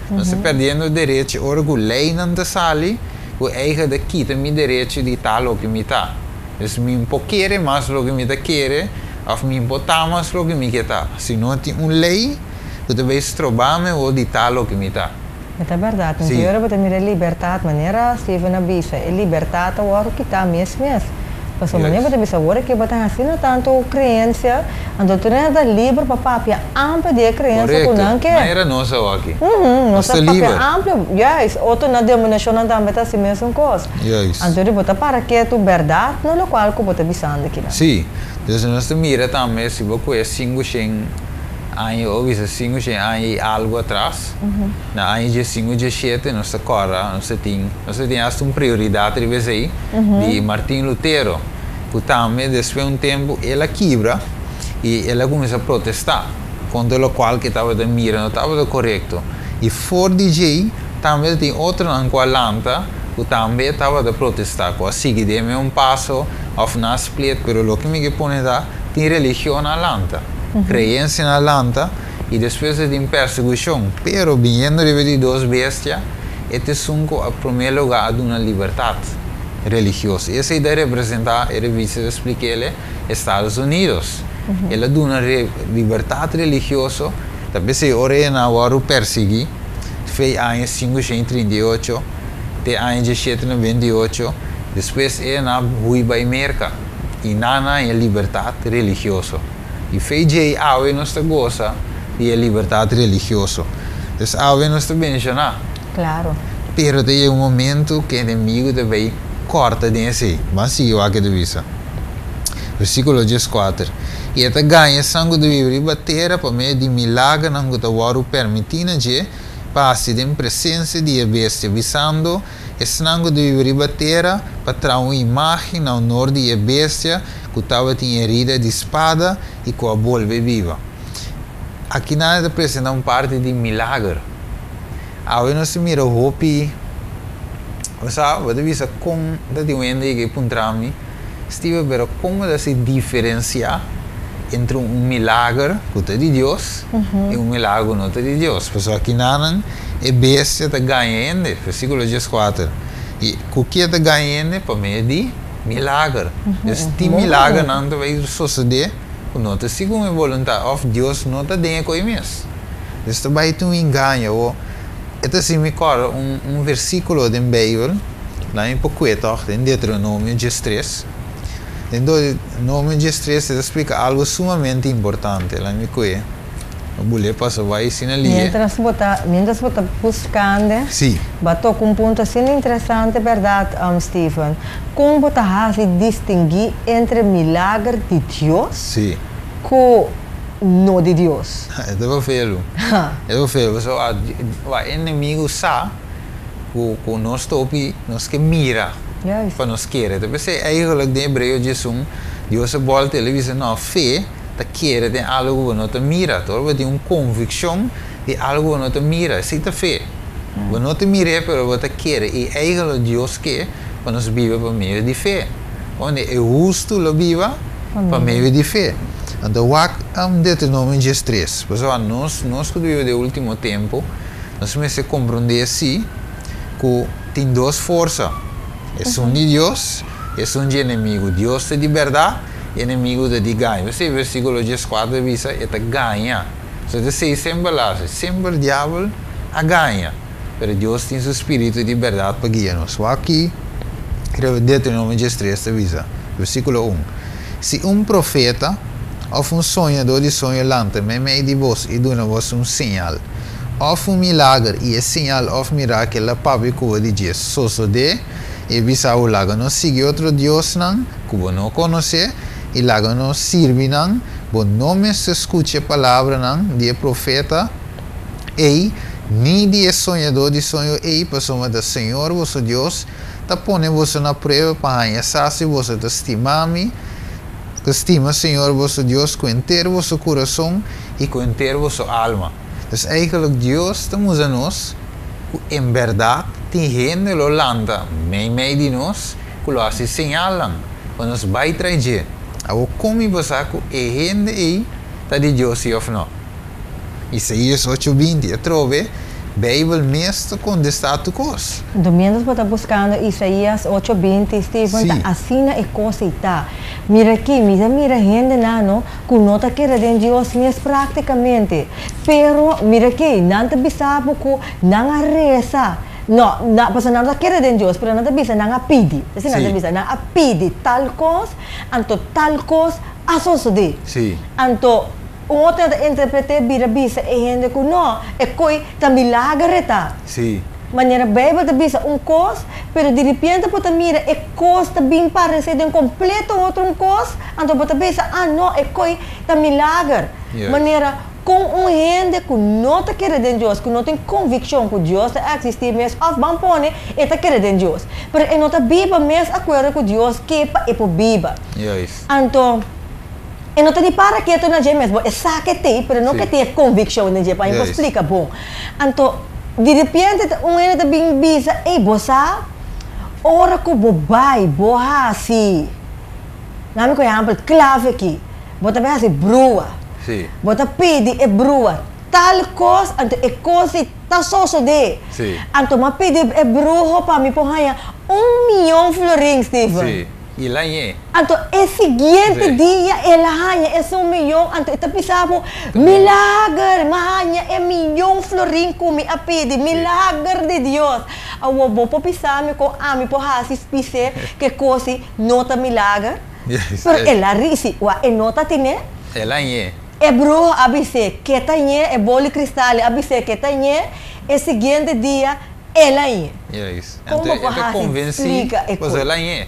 nos ta perdiendo derecho ora ku leinan ta sali ku eigen ta kita mi derecho di ta loke mi ta. Dus mi por kere mas loke mi ta kere òf mi por ta mas loke mi ke ta. Si no tin un lei ku ta bay stroba mi awor di ta loke mi ta. E ta bèrdat. Anto ora bo ta mira e libertat, manera Steven a bisa, e libertat ta wòrdu kitá mes mes. Pasobra manera bo ta bisa awor aki bo ta hasi tantu kreensia, anto tur hende ta liber pa papia amplio di e kreensia ku nan ke. Korekto, manera nos awor aki. Nos ta papia amplio, juist. Otro na denominashonnan tambe ta hasi mesun kos. Juist. Anto di bo ta para ketu bèrdat na lokual ku bo ta bisando akinan. Sí, dus nos ta mira tambe si bo kue 500 aña o bisa 500 aña i algu atras, na aña 1517 nos ta kòrda nos ta tin nos ta tin asta un prioridat riba esei di Martin Lutero ku tambe despues un tempu el a kibra i el a kuminsá protestá kontra lokual ke tabata mira no tabata korekto i for di djei tambe ta tin otronan ku a lanta ku tambe tabata protestá ku a sigui den e mesun paso òf nan a split pero loke mi ke pone ta tin religionnan a lanta kreensianan a lanta. I despues e tin persekushon. Pero biniendo riba di dos bestia, e ta esun ku a promé lugá a duna libertat religioso. I esei ta representá, e revista ta splik'el, Estados Unidos. El a duna libertat religioso. Ta p'esei ora e nan a wòrdu persiguí, fei aña 538 te aña 1798, despues e nan a hui bai Merka i nan a haña libertat religioso. I fe djei awe nos ta gosa di e libertat religioso. Dus awe nos ta benshoná. Claro. Pero ta yega un momento ku e enemigu ta bay kòrta den esei. Ban sigui wak e ta bisa. Versíkulo 14, I e ta gaña esnan ku ta biba riba tera pa medio di milagernan ku ta wòrdu permití na dje pa hasi den presensia di e bestia, bisando, Esnan ku ta biba riba tera pa traha un imágen na honor di e bestia ku tabatin herida di spada i ku a bolbe biba. Akinan e ta presentá un parti di milager. Awe nos ta mira hopi, bo sa, bo ta bisa kon ta tin un hende yega i puntra mi, Steven, pero kon bo ta hasi diferensiá entre un milager ku ta di Dios i un milager ku no ta di Dios? Pasobra akinanan e bestia ta gaña hende, versíkulo 14. I ku ke ta gaña hende? Pa medio di milager. Dus tin milagernan ta bai sosodé ku no ta segun e boluntat òf Dios no ta den e koi mes. Dus ta bai tin un engaño. Awor, e ta hasi mi kòrda un un versíkulo den Beibel, laat mi por kue tòg, den Deuteronomio 13. Den Deuteronomio 13 e ta splika algu sumamente importante. Laat mi kue. Bule pasa bai asina lihe. Mientras bo ta, mientras bo ta buskando, Sí. bo a toka un punto asina interesante, bèrdat, Steven? Kon bo ta hasi distinguí entre milager di Dios Sí. ku no di Dios? E ta befelu. E ta befelu pasobra wak enemigu sa ku ku nos ta hopi, nos ke mira Juist. pa nos kere. Ta p'esei eigenlijk den Hebreo 11 Dios a bòlta el a bisa, no, fe ta kere den algu ku bo no ta mira. Ora bo tin un konvikshon di algu ku bo no ta mira, esei ta fe. Bo no ta mir'é, pero bo ta kere. I eigentlik Dios ke pa nos biba pa medio di fe. Unda e hustu lo biba pa medio di fe. Anto wak Deuteronomio 13. Pasobra nos, nos ku ta biba den e último tempu, nos mester komprondé si ku tin dos forsa, esun di Dios i esun di enemigu. Dios ta di bèrdat. E enemigu ta di gaña. P'esei versíkulo 14 ta bisa, E ta gaña. So ta esei semper la hasi. Semper diabel a gaña. Pero Dios tin su spiritu di bèrdat pa guia nos. Wak aki Deuteronomio 13 ta bisa, versíkulo 1, Si un profeta òf un soñadó di soño lanta meimei di bos i duna bos un señal òf un milager i e señal òf mirakel la papia ku bo di dje sosodé, i e bisa bo, Laga nos sigui otro diosnan, ku bo no konosé, i laga nos sirbi nan, bo no mester skucha e palabranan di e profeta ei, ni di e soñadó di soño ei, pasobra ta Señor boso Dios ta pone boso na prueba pa haña sa si boso ta stima mi, ta stima Señor boso Dios ku henter boso kurason i ku henter boso alma. Dus eigenlijk Dios ta musa nos ku en bèrdat tin hende lo lanta meimei di nos, ku lo hasi señalnan pa nos bai trai dje. Awor kon mi por sa ku e hende ei ta di Dios si òf nò? Isaías ocho 20, Atrobe, Beibel mes ta kontestá tur kos. Anto miéntras bo ta buskando Isaías ocho 20, Steven, ta asina e kos ei ta. Mira aki, mi ta mira hendenan no ku no ta kere den Dios mes práktikamente. Pero, mira aki, nan ta bisa bo ku nan a resa. No, na, pasobra nan no ta kere den Dios, pero nan ta bisa nan a pidi. Esei nan ta bisa, nan a pidi tal kos, anto tal kos a sosodé. Anto un otro nan ta interpret'é bira bisa e hende ku no, e koi ta milager e ta. Manera Beibel ta bisa un kos, pero diripiente bo ta mira e kos ta bin paresé den kompleto otro un kos, anto bo ta bisa, ah no, e koi ta milager. Manera Kon un hende ku no ta kere den Dios, ku no tin konvikshon ku Dios ta eksistí mes òf ban pone e ta kere den Dios, pero e no ta biba mes akuerdo ku Dios ke pa e por biba. Anto, e no ta di para ketu na dje mes, bo e sa ke t'ei, pero no ke tin e konvikshon den dje pa mi por splika bon. Anto, di repente un hende ta bin bisa, ey, bo sa, ora ku bo bai bo hasi, na mi ku ehèmpel klave aki. Bo ta bai hasi brua. Sí. Bo ta pidi e brua tal kos, anto e kos ei ta sosodé. Sí. Anto mi a pidi e bruho pa mi por haña un mion florin, Steven. Sí. I el a hañ'é. Anto e siguiente Sí. dia el a haña esun mion, anto e ta bisa bo, Milager! Mi a haña e mion florin ku mi a pidi. Milager di Dios! Awor bo por bisa mi kon ami por hasi spis'é ku e kos ei no ta milager? Pero el a risi, wak e no ta tine. El a ñe. E bruho a bis'é, Ke ta ñe? E bol di kristal a bis'é, Ke ta ñe? E siguiente dia, el a ñe. Juist. Kon Anto bo e por ta hasi konvensí, splika e pasobra el a ñe.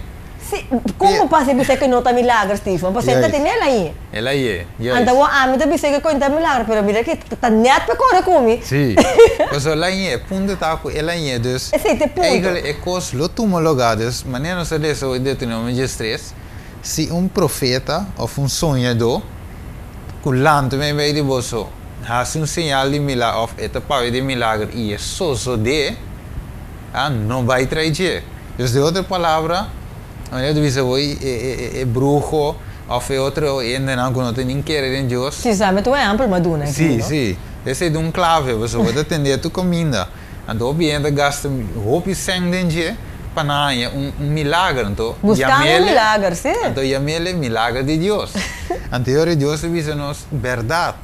Si, kon bo por hasi bis'é ke no ta milager, Steven? Pasobra e ta tine, el a ñe. El a ñe, juist. Anto awor ami ta bis'é ke kon ta milager, pero mira ke ta nèt pa e kore ku mi. Si, pasobra el a ñe. E punto ta ku el a ñe, dus. Esei ta e punto. Eigenlijk e kos lo tuma lugá, dus manera nos a lesa hoy Deuteronomio diestres, si un profeta òf un soñadó ku lanta meimei di boso hasi un señal di milager òf e ta papia di milager i e sosodé, a no bai trai dje. Dus den otro palabra, manera ta bisa hoy e bruho òf e otro hendenan ku no ta nin kere den Dios. Si, sa mi ta un ehèmpel mi a duna aki, Si, no? si. Esei ta un klave, pasobra bo ta tendé tur kaminda. Anto hopi hende ta gasta hopi sèn den dje pa nan haña un milager. Anto Buskando un yam'el, milager, sí. anto yam'el e milager di Dios. Anto e ora Dios ta bisa nos, Bèrdat,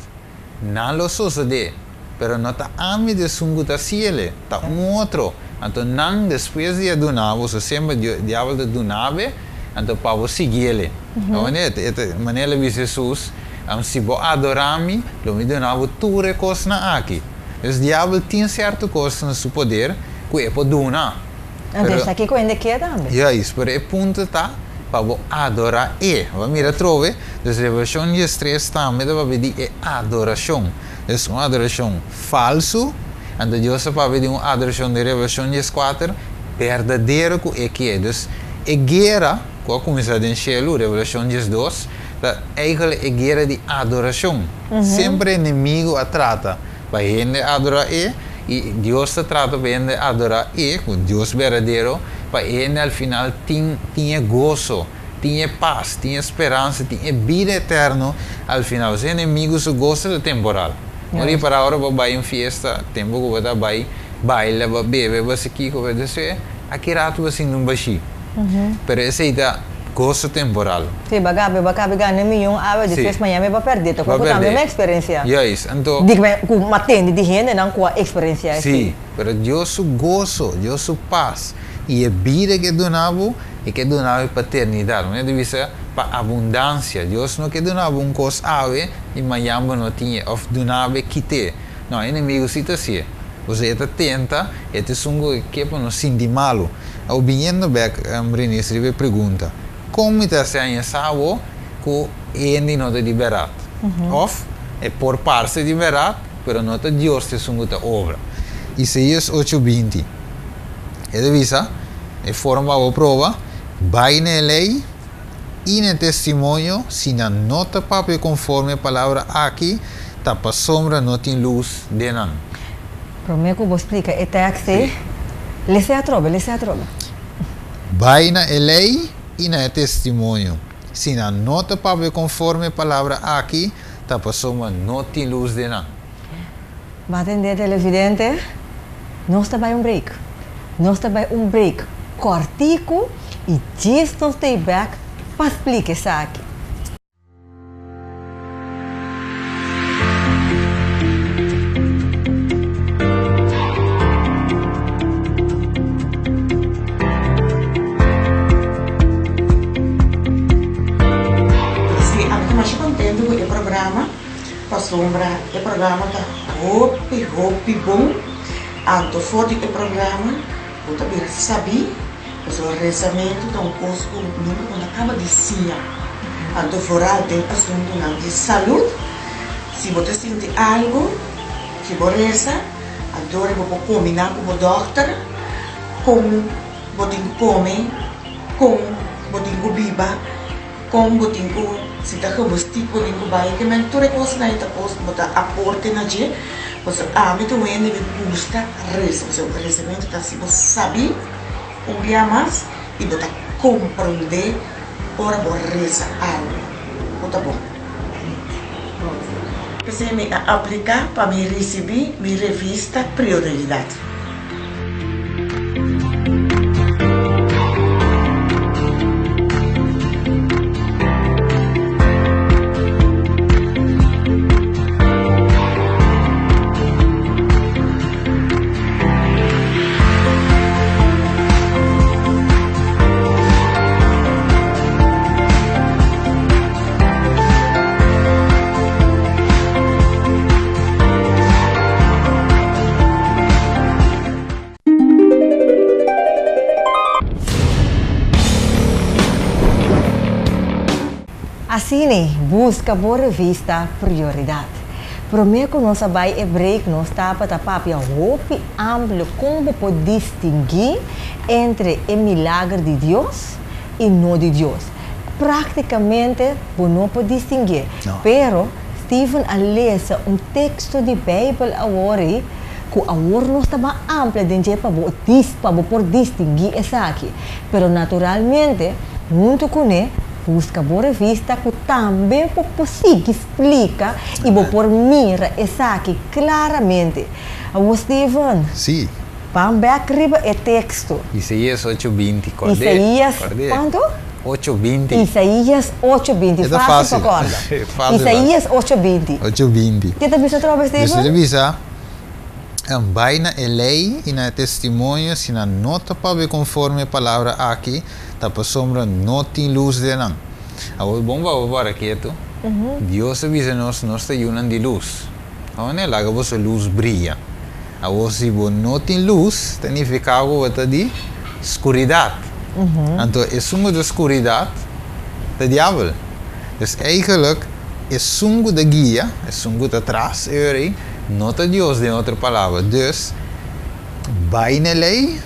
nan lo sosodé, pero no ta ami di esun ku ta hasiel, ta un otro. Anto nan despues di a duna bo, so semper diabel ta duna bo, anto pa bo siguiel. Manera el a bisa Hesus, Si bo adorá mi, lo mi duna bo tur e kosnan aki. Dus diabel tin sierto kos na su poder ku e por duna. Anto esaki ku hende ke tambe. Juist, pero e punto ta pa bo adorá e. Bo a mira atrobe, dus Revelashon diestres tambe ta papia di e adorashon. Dus un adorashon falsu, anto Dios ta papia di un adorashon den Revelashon dieskuater berdadero ku e ke. Dus e guera ku a kuminsá den shelu, Revelashon diesdos, ta eigenlijk e guera di adorashon. Semper enemigo a trata pa hende adora e, i Dios ta trata pa hende adora e, ku Dios berdadero, pa hende al final tin tin e goso, tin e pas, tin e speransa, tin e bida eterno al final. Pasobra enemigo su goso ta temporal. Bo ripara ora bo bai un fiesta, tempu ku bo ta bai baila, bo bebe, bo hasi kiko, bo hasi aki ratu bo sinti un bashí. Pero esei ta goso temporal. Sí, bo a gabi, bo a kabi gana miyon awe, despues mañana mi bo a pèrdè. Ta Bo a ku tambe pèrdè. mi a eksperensiá. Juist, anto. Di ku mi a tende di hendenan ku a eksperensiá esei. Sí, pero Dios su goso, Dios su pas i e bida ku e duna bo, e ke duna bo pa eternidat. Manera di bisa, pa abundansia. Dios no ke duna bo un kos awe i mañan bo no tin e, òf duna bo e kit'é. No, e enemigu sí ta hasié. Pasobra e ta tenta, e ta esun ku ke pa nos sinti malu. Awor biniendo bek, Renice, riba e pregunta, kon mi ta hasi aña sa awor ku hende no ta di bèrdat? Òf e por parse di bèrdat, pero no ta Dios ta esun ku ta obra. Isaías ocho binti, e ta bisa, E forma pa bo proba, bai na e lei i na e testimonio, si nan no ta papia konforme e palabra aki, ta pasobra no tin lus den nan. Promé ku bo splika e tèkst ei, lesa e atrobe, lesa e atrobe. Bai na e lei i na e testimonio. Si nan no ta papia konforme e palabra aki, ta pasobra no tin lus den nan. Bo a tende, televidente? Nos ta bai un break. Nos ta bai un break kòrtiku i djis nos ta ei bèk pa splika esaki. Pasobra e programa ta hopi hopi bon, anto for di e programa bo ta bira sabí, pasobra rezamentu ta un kos ku nunka bo no kaba di siña, anto foral den asuntunan di salud, si bo ta sinti algu, si bo resa, anto ora bo por kombiná ku bo dòkter kon bo tin ku kome, kon bo tin ku biba. Kon bo tin ku, si ta gebostiek bo tin ku bai, ke men tur e kosnan ei ta kos ku bo ta aporte na dje, pasobra ami ta un hende mi gusta resa, pasobra rezamentu ta hasi bo sabí un bia mas i bo ta komprondé ora bo resa algu ku ta bon. P'esei mi a apliká pa mi risibí mi revista Prioridad. Asina, buska bo revista Prioridat. Promé ku nos a bai e break nos tabata papia hopi amplio kon bo por distinguí entre e milager di Dios i no di Dios. Práktikamente bo no por distinguié, pero Steven a lesa un teksto di Beibel awor ei ku awor nos ta ban amplia den dje pa bo dis pa bo por distinguí esaki. Pero naturalmente, huntu kuné, buska bo revista ku tambe bo por sigui splika i bo por mira esaki klaramente. Awor Steven, Sí. ban bèk riba e teksto. Isaías ocho binti, kòrd'é, Isaías kòrd'é. kuantu? Ocho binti. Isaías ocho binti. E ta Fásil fásil. pa kòrda. Fásil, Isaías ocho binti. Ocho binti. Ke ta bisa atrobe, Dios Steven? ta bisa, Bai na e lei i na e testimonio, si nan no ta papia konforme e palabra aki, ta pasobra no tin lus den nan. Awor bon pa bo para ketu. Dios a bisa nos, nos ta yunan di lus. Awor laga boso lus bria. Awor si bo no tin lus, ta nifiká ku bo ta di skuridat. Anto esun ku ta skuridat ta diabel. Dus eigelijk esun ku ta guia, esun ku ta tras e ora ei, no ta Dios den otro palabra. Dus bai na e lei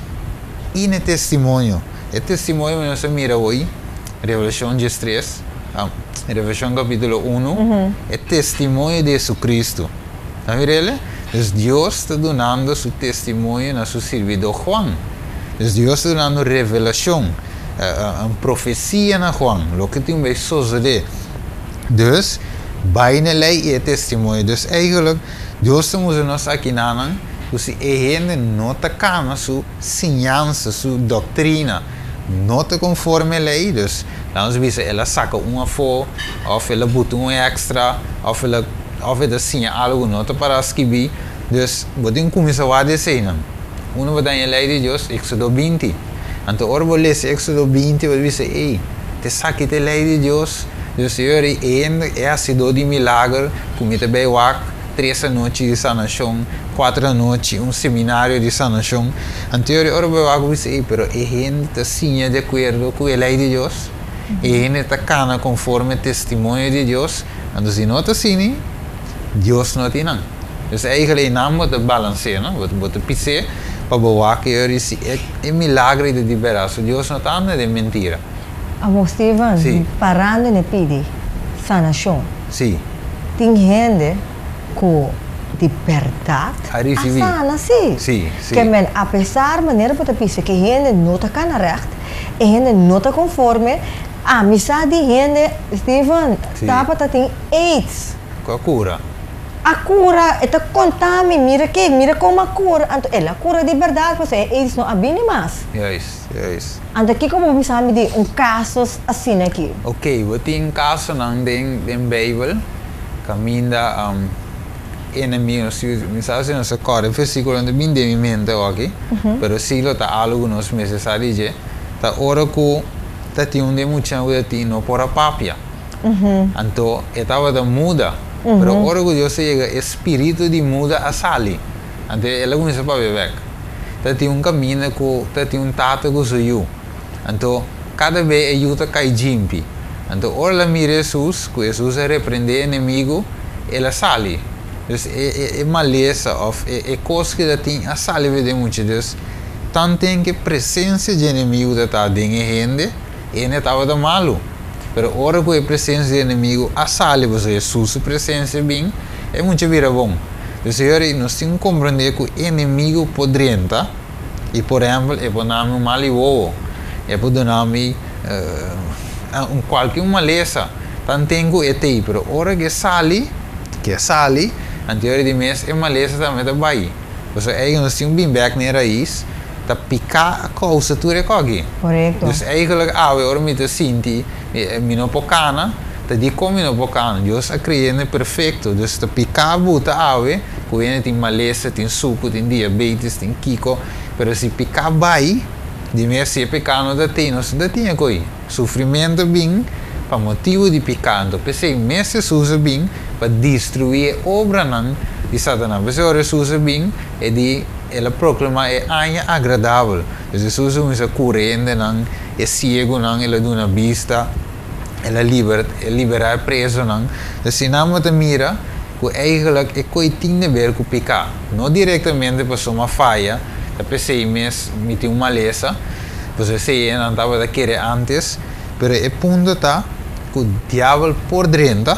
i na e testimonio. E testimonio ku nos a mira awor, Revelashon diestres, Revelashon kapítulo unu, e testimonio di Hesukristu. Ta mir'el? Dus Dios ta dunando su testimonio na su sirbidó Juan. Dus Dios ta dunando revelashon, un profesia na Juan, loke tin bai sosodé. Dus, bai na e lei i e testimonio. Dus eigenlijk, Dios ta mustra nos akinanan ku si e hende no ta kana su siñansa, su doktrina, no ta konforme e lei, dus laga nos bisa el a saka un afó, òf el a buta un èkstra, òf el a Of e ta siña algu ku no ta para skibí. Dus, bo tin ku kuminsá wak di eseinan. Unu bo ta haña e lei di Dios, Éksodo 20. Anto ora bo lesa Éksodo 20, bo ta bisa, Ey, ta esaki ta e lei di Dios? Dus e ora ei, e hende, e hasidó di milager ku mi ta bai wak tres anochi di sanashon, kuater anochi, un seminario di sanashon. Anto e ora ei, ora bo bai wak, bo bisa, Ey, pero e hende ta siña di akuerdo ku e lei di Dios? E hende ta kana konforme testimonio di Dios? Anto si no ta asini, Dios no tin nan. Dus eigenlijk einan bo ta balansea, no? Bo bo ta pis'é pa bo wak e ora si e e milagro ei ta di berdad. So Dios no ta anda den mentira. Amo Steven, Sí. parando n'e pidi sanashon. Sí. Tin hende ku di berdad A risibí. a sana, sí. Sí, sí. Ke men apesar manera bo ta bisa ku e hende no ta kana règt, e hende no ta konforme, Ami sa di hende, Steven, tabata tin aids. Ku a kura? A kura, e ta konta mi, mira ke, mira kon a kura. Anto el a kura di bèrdat pasobra e aids no a bini mas. Juist, juist. Anto kiko bo bisa mi di un kasos asina aki? Oké, bo tin kasonan den den Beibel kaminda enemigo, si mi sa si nos a kòrda e versíkulo no ta bini den mi mente awor aki, pero si lo ta algu ku nos mester sa di dje, ta ora ku Ta tin un di e muchanan ku ta tin no por a papia. Anto e tabata muda. Pero ora ku Dios a yega, e spiritu di muda a sali. Anto el a kuminsá papia bèk. Ta tin un kaminda ku ta tin un tata ku su yu. Anto kada be e yu ta kai djimpi. Anto ora el a mira Hesus, ku Hesus a reprendé e enemigu, el a sali. Dus e e malesa òf e e kos ku el a tin a sali for den mucha. Dus tanten ku e presensia dje enemigu ta ta den e hende, e hende tabata malu. Pero ora ku e presensia di enemigu a sali, pasobra Hesus su presensia bin, e mucha bira bon. Dus señor, nos tin ku komprendé ku enemigu por drenta. I por ehempel e por nami un mal di wowo, e por duna mi un kualke un malesa, tanten ku e t'ei, pero ora ku e sali, ku e sali, anto e ora di mes e malesa tambe ta bai. Pasobra eigen nos tin un bin bek na e rais, ta piká a kousa tur e koki. Korekto. Dus eigenlijk awe ora mi ta sinti mi no por kana, ta dikon mi no por kana? Dios a krea hende perfekto, dus ta piká buta awe, Ku hende tin malesa, tin suku, tin diabetes, tin kiko, pero si piká bai, di mes si e piká no ta tei, nos no ta tin e koi. Sufrimentu a bin pa motibu di piká, anto p'esei mes Hesus a bin pa destruí e obranan di Satanas. P'esei ora Hesus a bin, e di, el a proklamá e aña agradabel. Dus Hesus a kuminsá kura e hendenan, e siegunan el a duna bista. El a liber, e liberá e presonan. Dus si nan bo ta mira ku eigenlijk e koi tin de ber ku piká. No direktamente pasobra mi a faya, ta p'esei mes mi tin un malesa, pasobra esei e nan tabata kere ántes, pero e punto ta ku diabel por drenta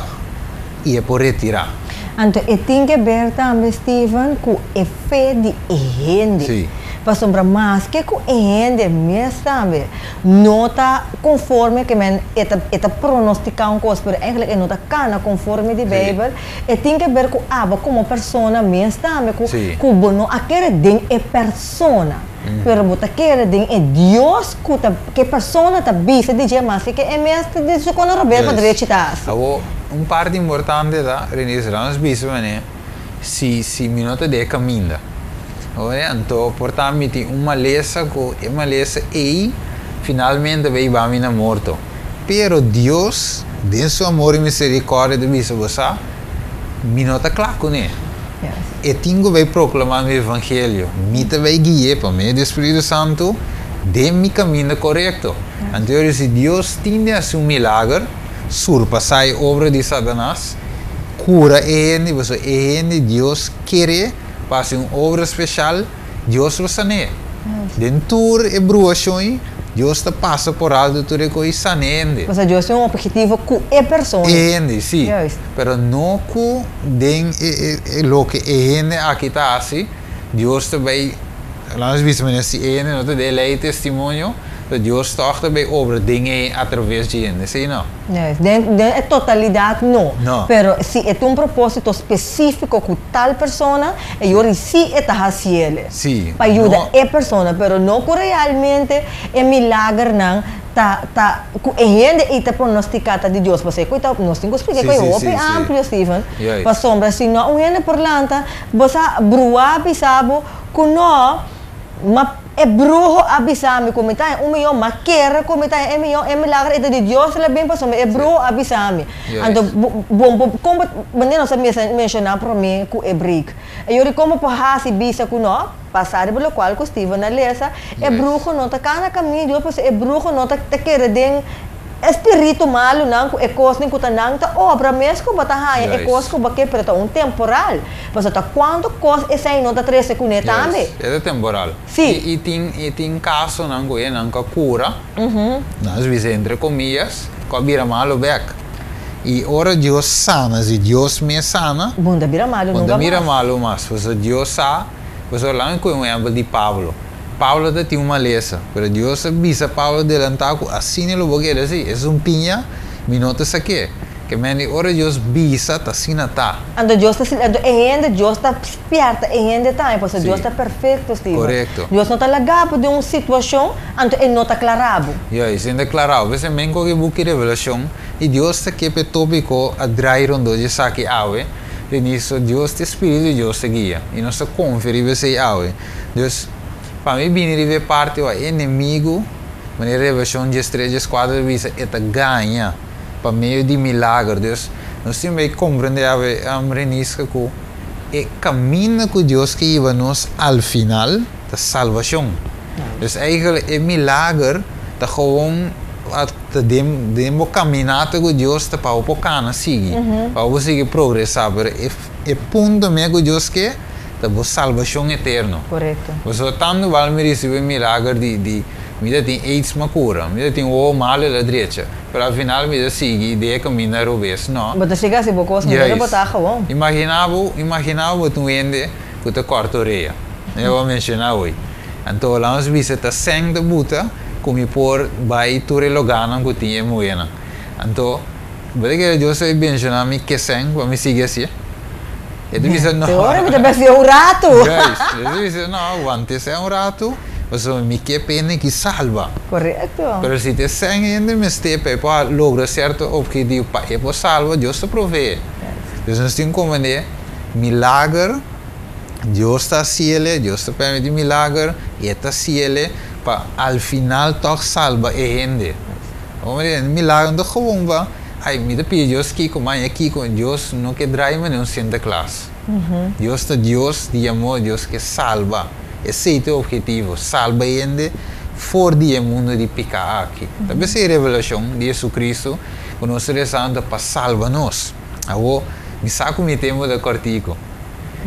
i e por retirá. Anto e tin ke ber tambe, Steven, ku e fe di e hende. Sí. Pasobra maske ku e hende mes tambe no ta konforme ke men e ta e ta pronostiká un kos pero eigenlijk e no ta kana konforme di Beibel, e tin ke ber ku abo komo persona mes tambe ku ku bo no a kere den e persona pero bo ta kere den e Dios ku ta ku e persona ta bisa di dje maske ke e mes ta di su kono robes pa drechi ta hasi. Awor un parti importante ta Renise nos bisa manera Si si mi no ta den e kaminda. Oe, anto por ta mi tin un malesa ku e malesa ei finalmente a bay hiba mi na morto. Pero Dios, den su amor i miserikòrdia ta bisa bo sa, mi no ta kla kuné. E tin ku bay proklamá mi evangelio. Mi ta bay gui'é pa medio di e Spiritu Santu den mi kaminda korekto. Anto ora si Dios tin di hasi un milager, surpasá e obra di Satanas, Kura e hende, pasobra e hende Dios kere pa hasi un obra speshal, Dios lo san'é. Den tur e bruashon ei, Dios ta pasa por alto tur e kos i sana e hende. Pasobra Dios tin un objetivo ku e persona. E hende, si. Juist. Pero no ku den e loke e hende aki ta hasi, Dios ta bai, laat nos bisa manera si e hende no ta den e lei di testimonio, Dios tòg ta bai obra den e atraves dje hende, esei no. Juist. Den den e totalidat no. No. Pero si e tin un propósito spesífiko ku tal persona, e yori sí e ta hasiele. Sí. Pa yuda No. e persona, pero no ku realmente e milagernan ta ta ku e hende ei ta pronostiká ta di Dios. Pasobra ku e ta nos tin ku splika Sí, ku e sí, hopi sí, sí. amplio, Steven. Juist. Pasobra si no un hende por lanta, bo sa bruá bisa bo ku no, ma E bruho a bisa mi ku mi ta en un miyon, m'a kere ku mi ta en e miyon, e milagro ei ta di Dios el a bin pasobra e bruho a bisa mi. Anto bo bo kon bo manera nos a mester menshoná promé ku e break. E yori kon bo por hasi bisa ku no, pasá riba lokual ku Steven a lesa, e bruho no ta kana kaminda di Dios pasobra e bruho no ta kere den E spiritu malunan ku e kosnan ku ta nan ta obra mes ku bo ta haña e kos ku bo ke, pero ta un temporal. Pasobra ta kuantu kos esei no ta trese kuné tambe. Juist, e ta temporal. Sí. I tin i tin kasonan ku e nan ka kura, nan bisa entre komillas, ku a bira malu bèk. I ora Dios sana, si Dios mes sana, Bo no ta bira malu bo no nunka ta bira mas. malu mas. Pasobra Dios sa, pasobra laga mi kohe un ehèmpel di Pablo. Pablo ta tin un malesa, pero Dios a bisa Pablo delantá ku asina lo bo keda si, es un piña, mi no ta sak'é. Ke men di ora Dios bisa, ta asina ta. Anto Dios ta anto e hende, Dios ta spièrta e hende tambe, pasobra Sí. Dios ta perfekto, Steven. Korekto. Dios no ta laga bo den un situashon, anto e no ta klará bo. Juist, e no ta klará bo. P'esei men koge buki Revelashon, i Dios ta ke p'e tópiko a drai rondó dje esaki awe, Reniso, Dios ta e Spiritu di Dios ta guia, i nos ta konfia riba esei awe. Dus, pa mi bini riba e parti ora e enemigu, manera Revelashon diestres, dieskuater ta bisa, e ta gaña pa medio di milager. Dus, Nos tin bay comprende awe Reniska cu e caminda cu Dios ke hiba nos al final ta salvacion. Dus eigenlijk e milager ta gewoon ta den den bo caminata cu Dios ta pa bo por cana sigui, pa bo por sigui progresa, pero e e punto me cu Dios ke ta bo salvacion eterno. Pasobra tanto bal mi ricibi milager di di mi ta tin aids m'a cura, mi ta tin wowo malo el a drecha. Pero al final mi ta sigui den e caminda robes, no. Bo ta sigui haci bo cos manera bo ta gewoon. Imagina bo, imagina bo ta un hende cu ta corta orea. Mi a menciona hoy. Anto laat nos bisa ta sèn ta buta cu mi por bay tur e loganan cu tin e muhernan. Anto bo ta kere Dios ta bay benciona mi ke sèn pa mi sigui hacié? E ta bisa no. Te ora mi ta bay hacié un rato. Juist. E ta bisa no, want'e sèn un rato. Pasobra mi ke p'e ki salba. Korekto. Pero si ta e sèn hende mester pa e por logra sierto objetivo pa e por salba, Dios ta proveé. Dus nos tin komprendé milager, Dios ta hasiele, Dios ta permití milager i e ta hasiele pa al final tòg salba e hende. Bo mira, milager no ta gewoon pa, ai mi ta pidi Dios kiko, maña kiko, Dios no ke drai manera un Sinterklaas. Dios ta Dios di amor, Dios ke salba. Esei ta e objetivo, salba hende for di e mundu di piká aki. Ta p'esei e revelashon di Jesucristo ku nos ta resando ta pa salba nos. Awor, mi sa ku mi tempu ta kòrtiku.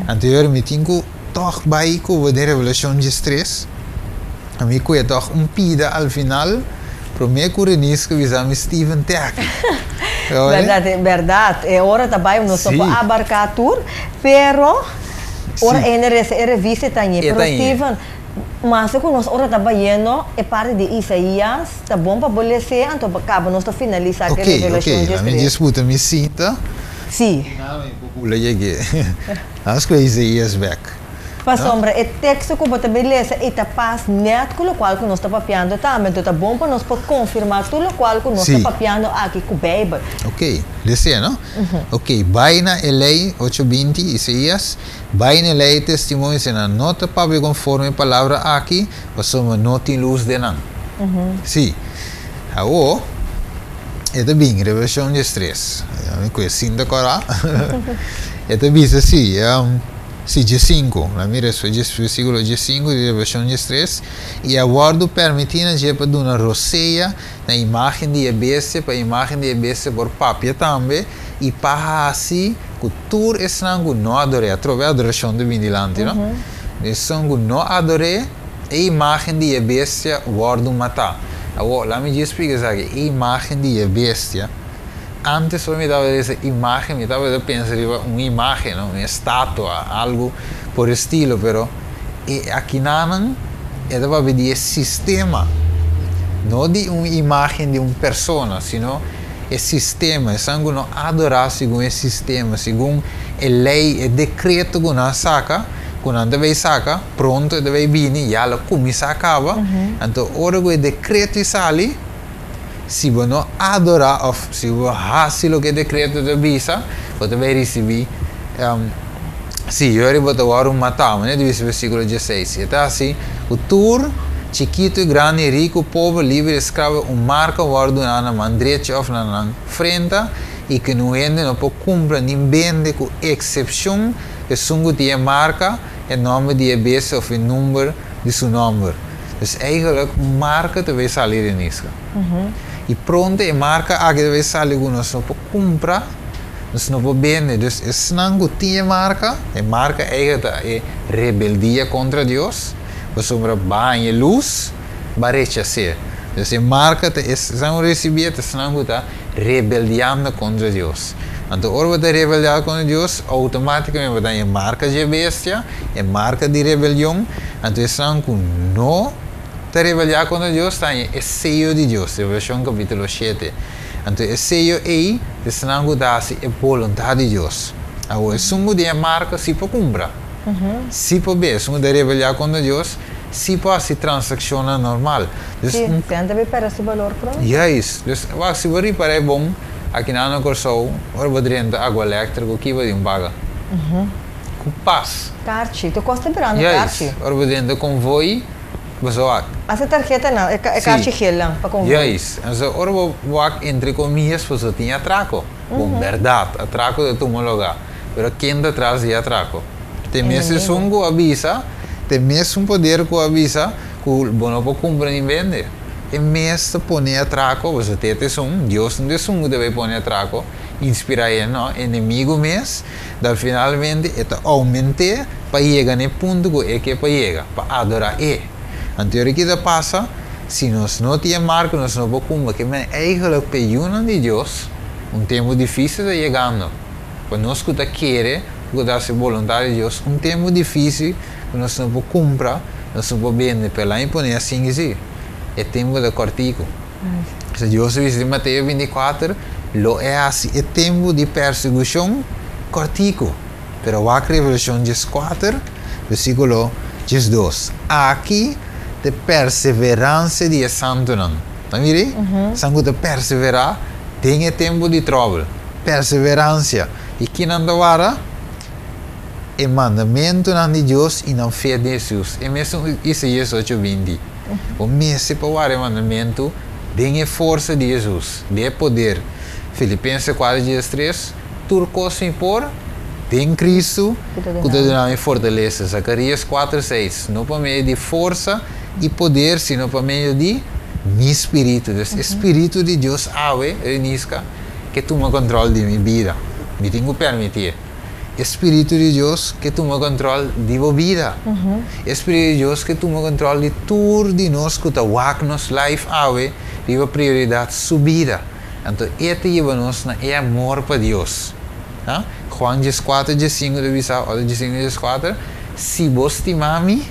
Anto yora mi tin ku tòg bai ku bo den Revelashon diestres. Mi kue tòg un pida al final promé ku Renice ku bisa mi Steven te aki. Bèrdat, bèrdat. E ora ta bai nos no por abarká tur, pero. Ora hende resa e revista e ta ñe. Pero Steven, maske ku nos ora ta bayendo e parti di Isaías, ta bon pa bo les'é anto pa kaba nos ta finalisá ku e revelashon dje. Ok, ok, mi djis puta mi sinta. Sí. Final mi por bula yeg'é. Nan skohe Isaías bèk. Pasobra e teksto ku bo ta bin lesa ei ta pas nèt ku lokual ku nos ta papiando tambe. Anto ta bon pa nos por konfirmá tur lokual ku nos ta papiando aki ku Beibel. Ok, les'é no? Ok, bai na e lei, ocho binti, Isaías, bai na e lei e testimonio si nan no ta papia konforme e palabra aki, pasobra no tin lus den nan. Sí. Awor, e ta bin, Revelashon diestres. Mi ku e sinta kòrá. E ta bisa si, sí, diesinku. La mira es versíkulo diesinku di Revelashon diestres, I a wòrdu pèrmití na dje pa duna rosea Na imágen di e bestia, pa e imágen di e bestia por papia tambe, i pa hasi ku tur esnan ku no ador'é, atrobe adorashon ta bini dilanti, no? Esnan ku no ador'é, e imágen di e bestia wòrdu matá. Awor, laat mi djis splika esaki, e imágen di e bestia, ántes ora mi tabata lesa imágen, mi tabata pensa riba un imágen, no? Un estatua, algu por estilo, pero. E akinanan e ta papia di e sistema, no di un imagen di un persona, sino e sistema, esan ku no adorá segun e sistema, segun e lei, e dekreto ku nan saka, ku nan ta bai saka, pronto e ta bai bini, ya lo kuminsá kaba, anto ora ku e dekreto i sali, si bo no adorá òf si bo hasi loke e dekreto ta bisa, bo ta bai risibí. Sí, yori bo ta wòrdu matá. Manera di bisa versíkulo dieseis. E ta hasi ku tur, chikitu i grandi, riku, pober, liber i esklabo, un marka wòrdu duná na man drechi òf na nan frenta, i ku niun hende no por kumpra nin bende ku eksepshon esun ku tin e marka, e nòmber di e bestia òf e number di su nòmber. Dus eigentlik un marka ta bay sali Reniska. I pronto e marka aki ta bay sali ku nos no por kumpra. Nos no por bende. Dus esnan ku tin e marka, e marka eigen ta e rebeldia kontra Dios, pasobra ba haña e lus, ba rechas'é. Dus e marka ta esnan ku risibié ta esnan ku ta rebeldiando kontra Dios. Anto ora bo ta rebeldiá kontra Dios, outomátikamente bo ta haña e marka dje bestia, e marka di rebelion. Anto esnan ku no ta rebeldiá kontra Dios ta haña e seyo di Dios, Revelashon kapítulo shete. Anto e seyo ei ta esnan ku ta hasi e boluntat di Dios. Awor, esun ku tin e marka si por kumpra, si por be. Esun ku ta rebeliá kontra Dios si por hasi transakshonnan normal. Dus Sí, un. Ten ta bay pèrdè su balor pronto. Juist. Dus, wak, si bo ripará e bon, akinan na Kòrsou, ora bo drenta agua elèktriko, ki bo tin paga? Ku pas. Karchi. Tur kos ta birando karchi. Juist. Ora bo drenta konvoi. Boso wak. Hasta tarhetanan, e karchi gel nan pa konvoi. Juist. Entonces ora bo wak entre comillas boso tin atraco. Bon, bèrdat, atrako ta tuma lugá. Pero ken ta tras di e atrako? Te mes esun ku a bisa, te mesun poder ku a bisa ku bo no por kumpra ni bende. E mes ta pone e atrako, pasobra te ta esun, Dios no ta esun ku ta bai pone atrako, inspirá e, no, enemigu mes, dal finalmente e ta oument'é pa yega na e punto ku e ke pa yega, pa adorá e. Anto ora ki ta pasa, si nos no tin e marka, nos no por kumpra. Ke men eigenlijk p'e yunan di Dios, un tempu difísil ta yegando. Pa nos ku ta kere ku ta hasi boluntat di Dios, un tempu difísil ku nos no por kumpra, nos no por bende, pero laña pone asin ki si, e tempu ta kòrtiku. Pasobra Dios a bisa den Mateo 24, lo e hasi e tempu di persekushon kòrtiku. Pero wak Revelashon 14, versíkulo 12. Aki ta e perseveransia di e santunan. Ta mira ei? Esnan ku ta perseverá den e tempu di tròbel. Perseveransia. I kinan ta warda? E mandamentunan di Dios i nan fe den Hesus. E mesun Isaías ocho binti. Bo mester pa warda e mandamentu den e forsa di Hesus, den e poder. Filipenses kuater diestres, Tur kos mi por den Kristu ku ta duna mi fortalesa. Zakarías kuater seis, No pa medio di forsa i poder, sino pa medio di mi spiritu. Dus e spiritu di Dios awe, Reniska, ke tuma kòntròl di mi bida. Mi tin ku permitié. E spiritu di Dios ke tuma kòntròl di bo bida. E spiritu di Dios ke tuma kòntròl di tur di nos ku ta wak nos life awe riba prioridat su bida. Anto e ta yiba nos na e amor pa Dios. Ha? Juan 14, 15 ta bisa, ota 15, 14, Si bo stima mi,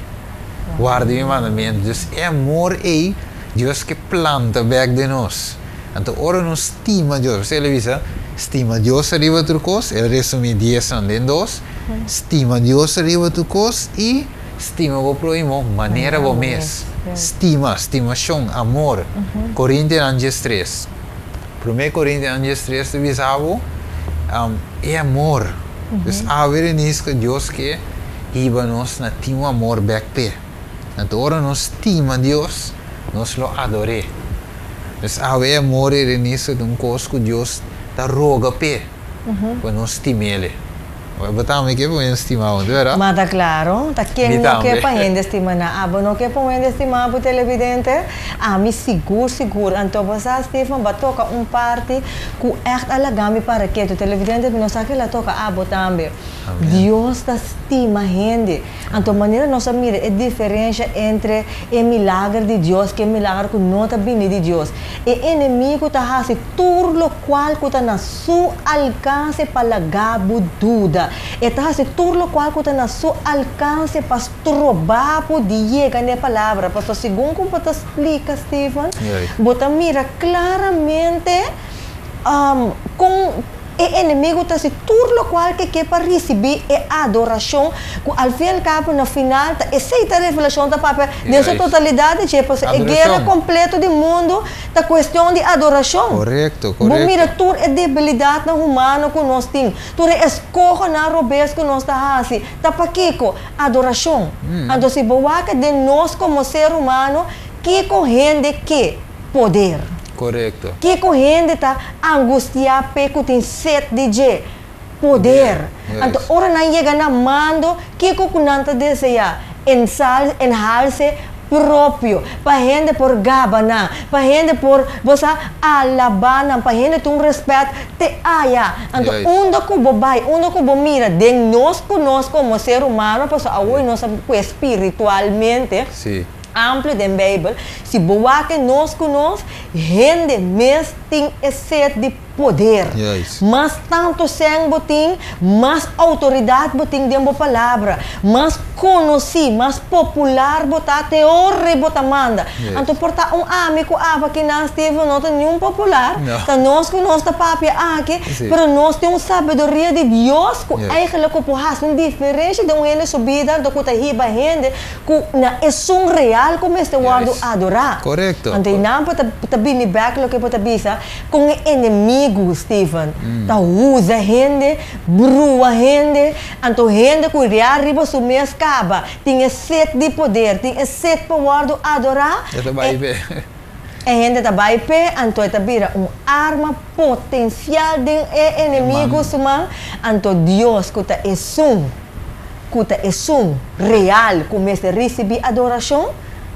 warda mi mandamentu. Dus e amor ei, Dios ke planta bek den nos. Anto ora nos stima Dios, pasobra el a bisa, stima Dios ariba tur kos, el a resumí diesnan den dos, stima Dios ariba tur kos i stima bo próhimo manera bo mes. Stima, stimashon, amor. Korintianan 13. Promé Korintianan 13 ta bisa bo, e amor. Dus awe Reniska, Dios ke hiba nos na tin un amor bèk p'e. Anto ora nos stima Dios, nos lo ador'é. Dus awe e amor ei Reniska ta un kos ku Dios ta roga p'e, pa nos stim'el. Bo tambe ke pa un hende stima bo, no ta? Ma ta klaro, ta ken no ke pa hende stima nan. Abo no ke pa un hende stima bo, televidente? Ami sigur sigur. Anto bo sa, Stephen, bo a toka un parti ku ègt a laga mi para ketu. Televidente, mi no sa ke el a toka abo tambe. Dios ta stima hende. Anto manera nos a mira e diferensha entre e milager di Dios ku e milager ku no ta bini di Dios. E enemigu ta hasi tur lokual ku ta na su alkanse pa laga bo duda. E ta hasi tur lokual ku ta na su alkanse pa stroba bo di yega na e palabra. Pasobra segun ku bo ta splika, Steven, bo ta mira klaramente kon. E enemigu ta hasi tur lokual ke ke pa risibí e adorashon ku al fin al kabo na final ta esei ta Revelashon ta papia den su totalidat di dje pasobra e guera kompleto di mundu ta kuestion di adorashon. Bo mira tur e debilidatnan humano ku nos tin, tur e eskohonan robes ku nos ta hasi, ta pakiko? Adorashon. Anto si bo wak den nos komo ser humano kiko hende ke? Poder. Korekto. Kiko hende ta angustiá p'e ku tin set di dje? Poder. Anto ora nan yega na mando, kiko ku nan ta deseá? Ensal, enhalse propio, pa hende por gaba nan, pa hende por, bo sa, alabá nan, pa hende tin un rèspèt te aya. Anto unda ku bo bai, unda ku bo mira, den nos ku nos komo ser humano, pasobra awor nos a kue spiritualmente, Amplio den Bijbel, si bo wak e nos ku nos, hende mes tin e set di poder. Mas tantu sèn bo tin, mas outoridat bo tin den bo palabra, mas konosí, mas popular bo ta, te ora bo ta manda. Anto por ta un ami ku aba kinan Steven no ta niun popular, ta nos ku nos ta papia aki, pero nos tin un sabiduria di Dios ku eigenlijk ku por hasi un diferensha den un hende su bida, anto ku ta hiba hende Ku na esun real ku mester wòrdu adorá. Korekto. Anto einan bo ta ta bini bèk loke bo ta bisa kon e enemigu, Steven, ta usa hende, brua hende, anto hende ku ria riba su mes kaba tin e set di poder, tin e set pa wòrdu adorá, E ta bai be. E hende ta bai p'e, anto e ta bira un arma potensial den e enemigu su man, anto Dios ku ta esun ku ta esun real ku mester risibí adorashon,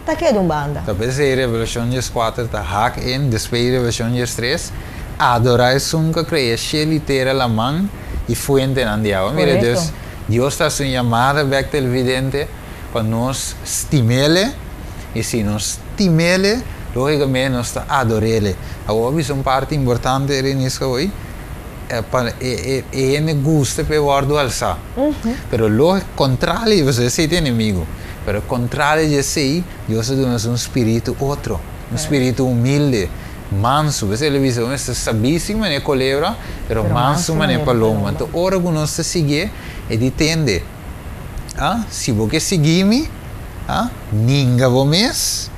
ta keda un banda. Ta p'esei Revelashon dieskuater ta hak in, despues di Revelashon diestres, Adorá esun ku a krea shelu i tera, laman i fuentenan di awa. Mira, dus Dios ta hasi un yamada bèk televidente pa nos stim'Ele, i si nos stim'Ele, lógikamente nos ta ador'Ele. Awor a bisa un parti importante, Reniska, hoy, pa e hende gusta pa e wòrdu alsá. Pero lo kontrali, pasobra esei ta enemigu, pero kontrali di esei, Dios a duna nos un spiritu otro, un spiritu humilde, mansu. P'esei el a bisa, bo mester sabí sin manera kolebra, pero mansu manera paloma. Anto ora ku nos ta siguié, e di tende, Ah, si bo ke sigui mi, ah, ninga bo mes,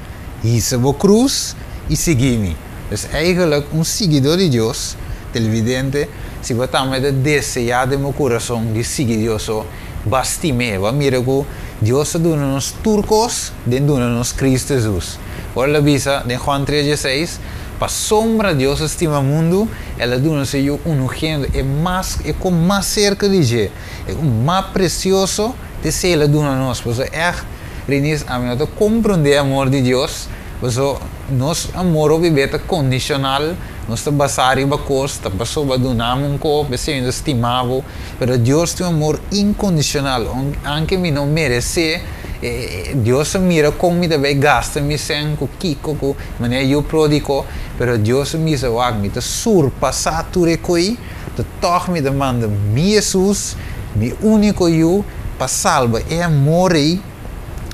hisa bo krus i sigui mi. Dus eigenlijk un siguidó di Dios, televidente, si bo tambe ta deseá den bo kurason di sigui Dios so, ba stim'é. Bo a mira ku Dios ta duna nos tur kos den duna nos Kristu Hesus. Ora el a bisa den Juan tres dieseis, Pasobra Dios a stima mundu, el a duna su Yu unugénito, e mas, e kon mas serka di dje, e kon mas presioso, t'esei el a duna nos. Pasobra ègt, Renice, ami no ta komprondé e amor di Dios, pasobra nos amor hopi bes ta kondishonal, nos ta basá riba kos, ta pasobra bo a duna mi un kos, p'esei mi ta stima bo, pero Dios tin un amor inkondishonal, anke mi no meresé, Dios a mira kon mi ta bai gasta mi sèn, ku kiko, ku manera yu pródigo, pero Dios a bisa, wak, mi ta surpasá tur e koi, ta tòg mi ta manda mi Hesus, mi úniko Yu, pa salba e amor ei,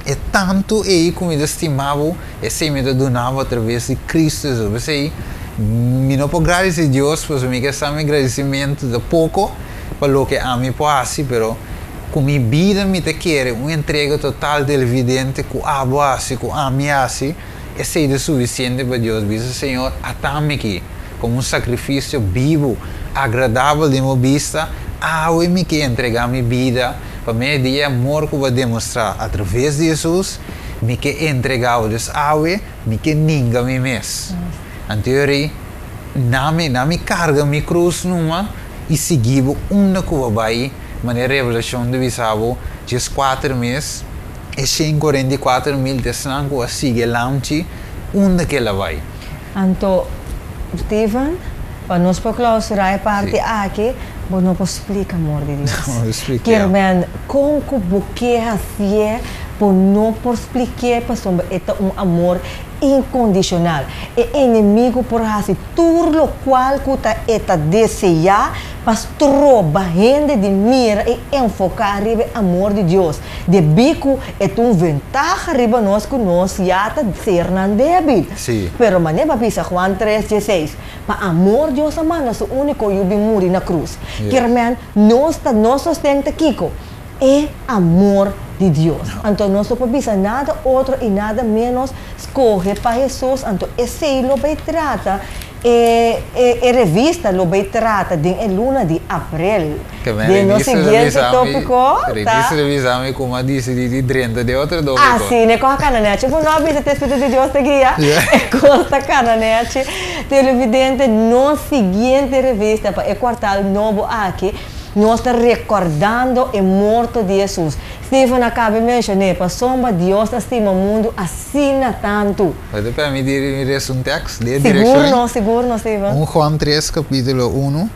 e tantu ei ku mi ta stima bo, esei mi ta duna bo atraves di Kristu Hesus. P'esei, mi no por gradisí Dios, pasobra mi ke sa mi gradisimentu ta poko pa loke ami por hasi, pero Ku mi bida mi ta kere un entrega total televidente ku abo hasi, ku ami hasi, esei ta sufisiente pa Dios bisa, Señor, atami aki komo un sakrifisio bibu, agradabel den bo bista, awe mi ke entregá mi bida pa medio di e amor ku bo a demostrá atraves di Hesus, mi ke entregá bo. Dus awe mi ke ninga mi mes. Anto yo rei, Na mi, na mi karga mi krus numa i sigui bo unda ku bo bai. Manera Revelashon ta bisa bo, dieskuater mes, e 144.000 ta esnan ku a sigui e Lamchi unda ku el a bai. Anto, Steven, pa nos por klausurá e parti aki, bo no por splika amor di Dios. No por spliká. Kier men, kon ku bo ke hasié, bo no por splik'é pasobra e ta un amor inkondishonal. E enemigu por hasi tur lokual ku ta e ta deseá pa stroba hende di mira i enfoká riba e amor di Dios, debí ku e ta un ventaha riba nos ku nos ya ta sernan débil. Pero manera pa bisa Juan tres dieseis, Pa amor Dios a manda su úniko Yu bin muri na krus. Kier men, nos ta nos sosten ta kiko? E amor di Dios. Anto nos no por bisa nada otro i nada ménos skohe pa Hesus, anto esei lo bai trata e e revista lo bai trata den e luna di aprel. Den nos siguiente tópiko ta. Revista ta bisa mi kuma disidí di drenta den otro tópiko. Asina e kos a kana nechi. Bo no a bisa te Spiritu di Dios ta guia? E kos ta kana nechi. Televidente, nos siguiente revista pa e kuartal nobo aki, Nos ta rekordando e morto di Hesus. Steven a kaba e menshoné, Pasobra Dios a stima mundu asina tantu. Bo ta permití mi lesa un tèks den e direkshon ei? Sigur no, sigur no, Steven. Un Juan tres kapítulo unu,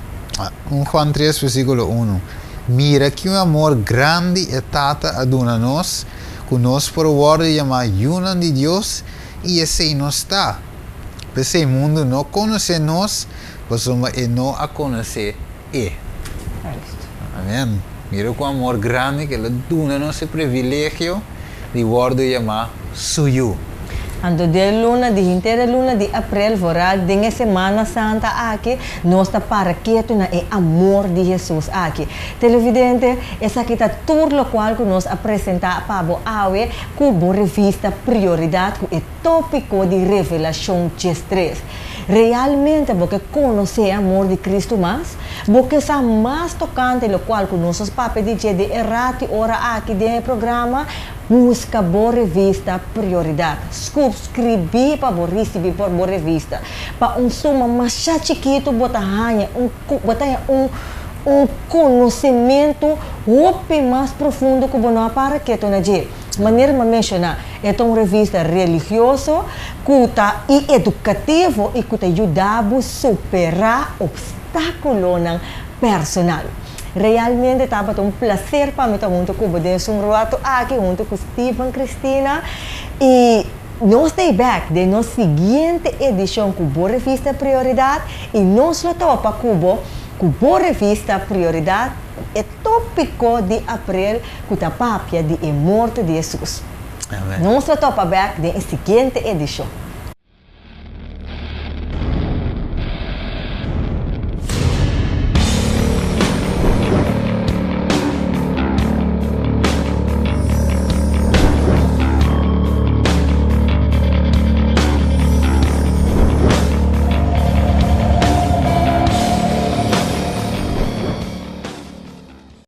un Juan tres versíkulo unu, Mira ki un amor grandi e Tata a duna nos, ku nos por wòrdu yamá yunan di Dios, i esei nos ta. P'esei mundu no konosé nos, pasobra e no a konosé E. Amen. Mira ku amor grandi ku el a duna nos e privilegio di wòrdu yamá Su yu. Anto den luna di henter e luna di aprel vooral den e Semana Santa aki nos ta para ketu na e amor di Hesus aki. Televidente, esaki ta tur lokual ku nos a presentá pa bo awe ku bo revista Prioridat ku e Tópiko di Revelashon 13. Realmente bo ke konosé e amor di Kristu mas? Bo ke sa mas tokante lokual ku nos a papia di dje den e ratu i ora aki den e programa? Buska bo revista Prioridat. Supskribí pa bo risibí por bo revista. Pa un suma masha chikitu bo ta haña un bo ta haña un un konosementu hopi mas profundo ku bo no a para ketu na dje. Manera mi a menshoná, e ta un revista religioso ku ta i edukativo i ku ta yuda bo superá opstákulonan personal. Realmente tabata un placer pa mi ta hunto cu bo den esun rato aki hunto cu Steven Cristina y nos ta bek den nos siguiente edicion cu bo revista Prioridad y nos lo topa cu bo cu bo revista Prioridad e topico di april cu ta papia di e morto di Jesus. Amen. Nos lo topa bek den e siguiente edicion.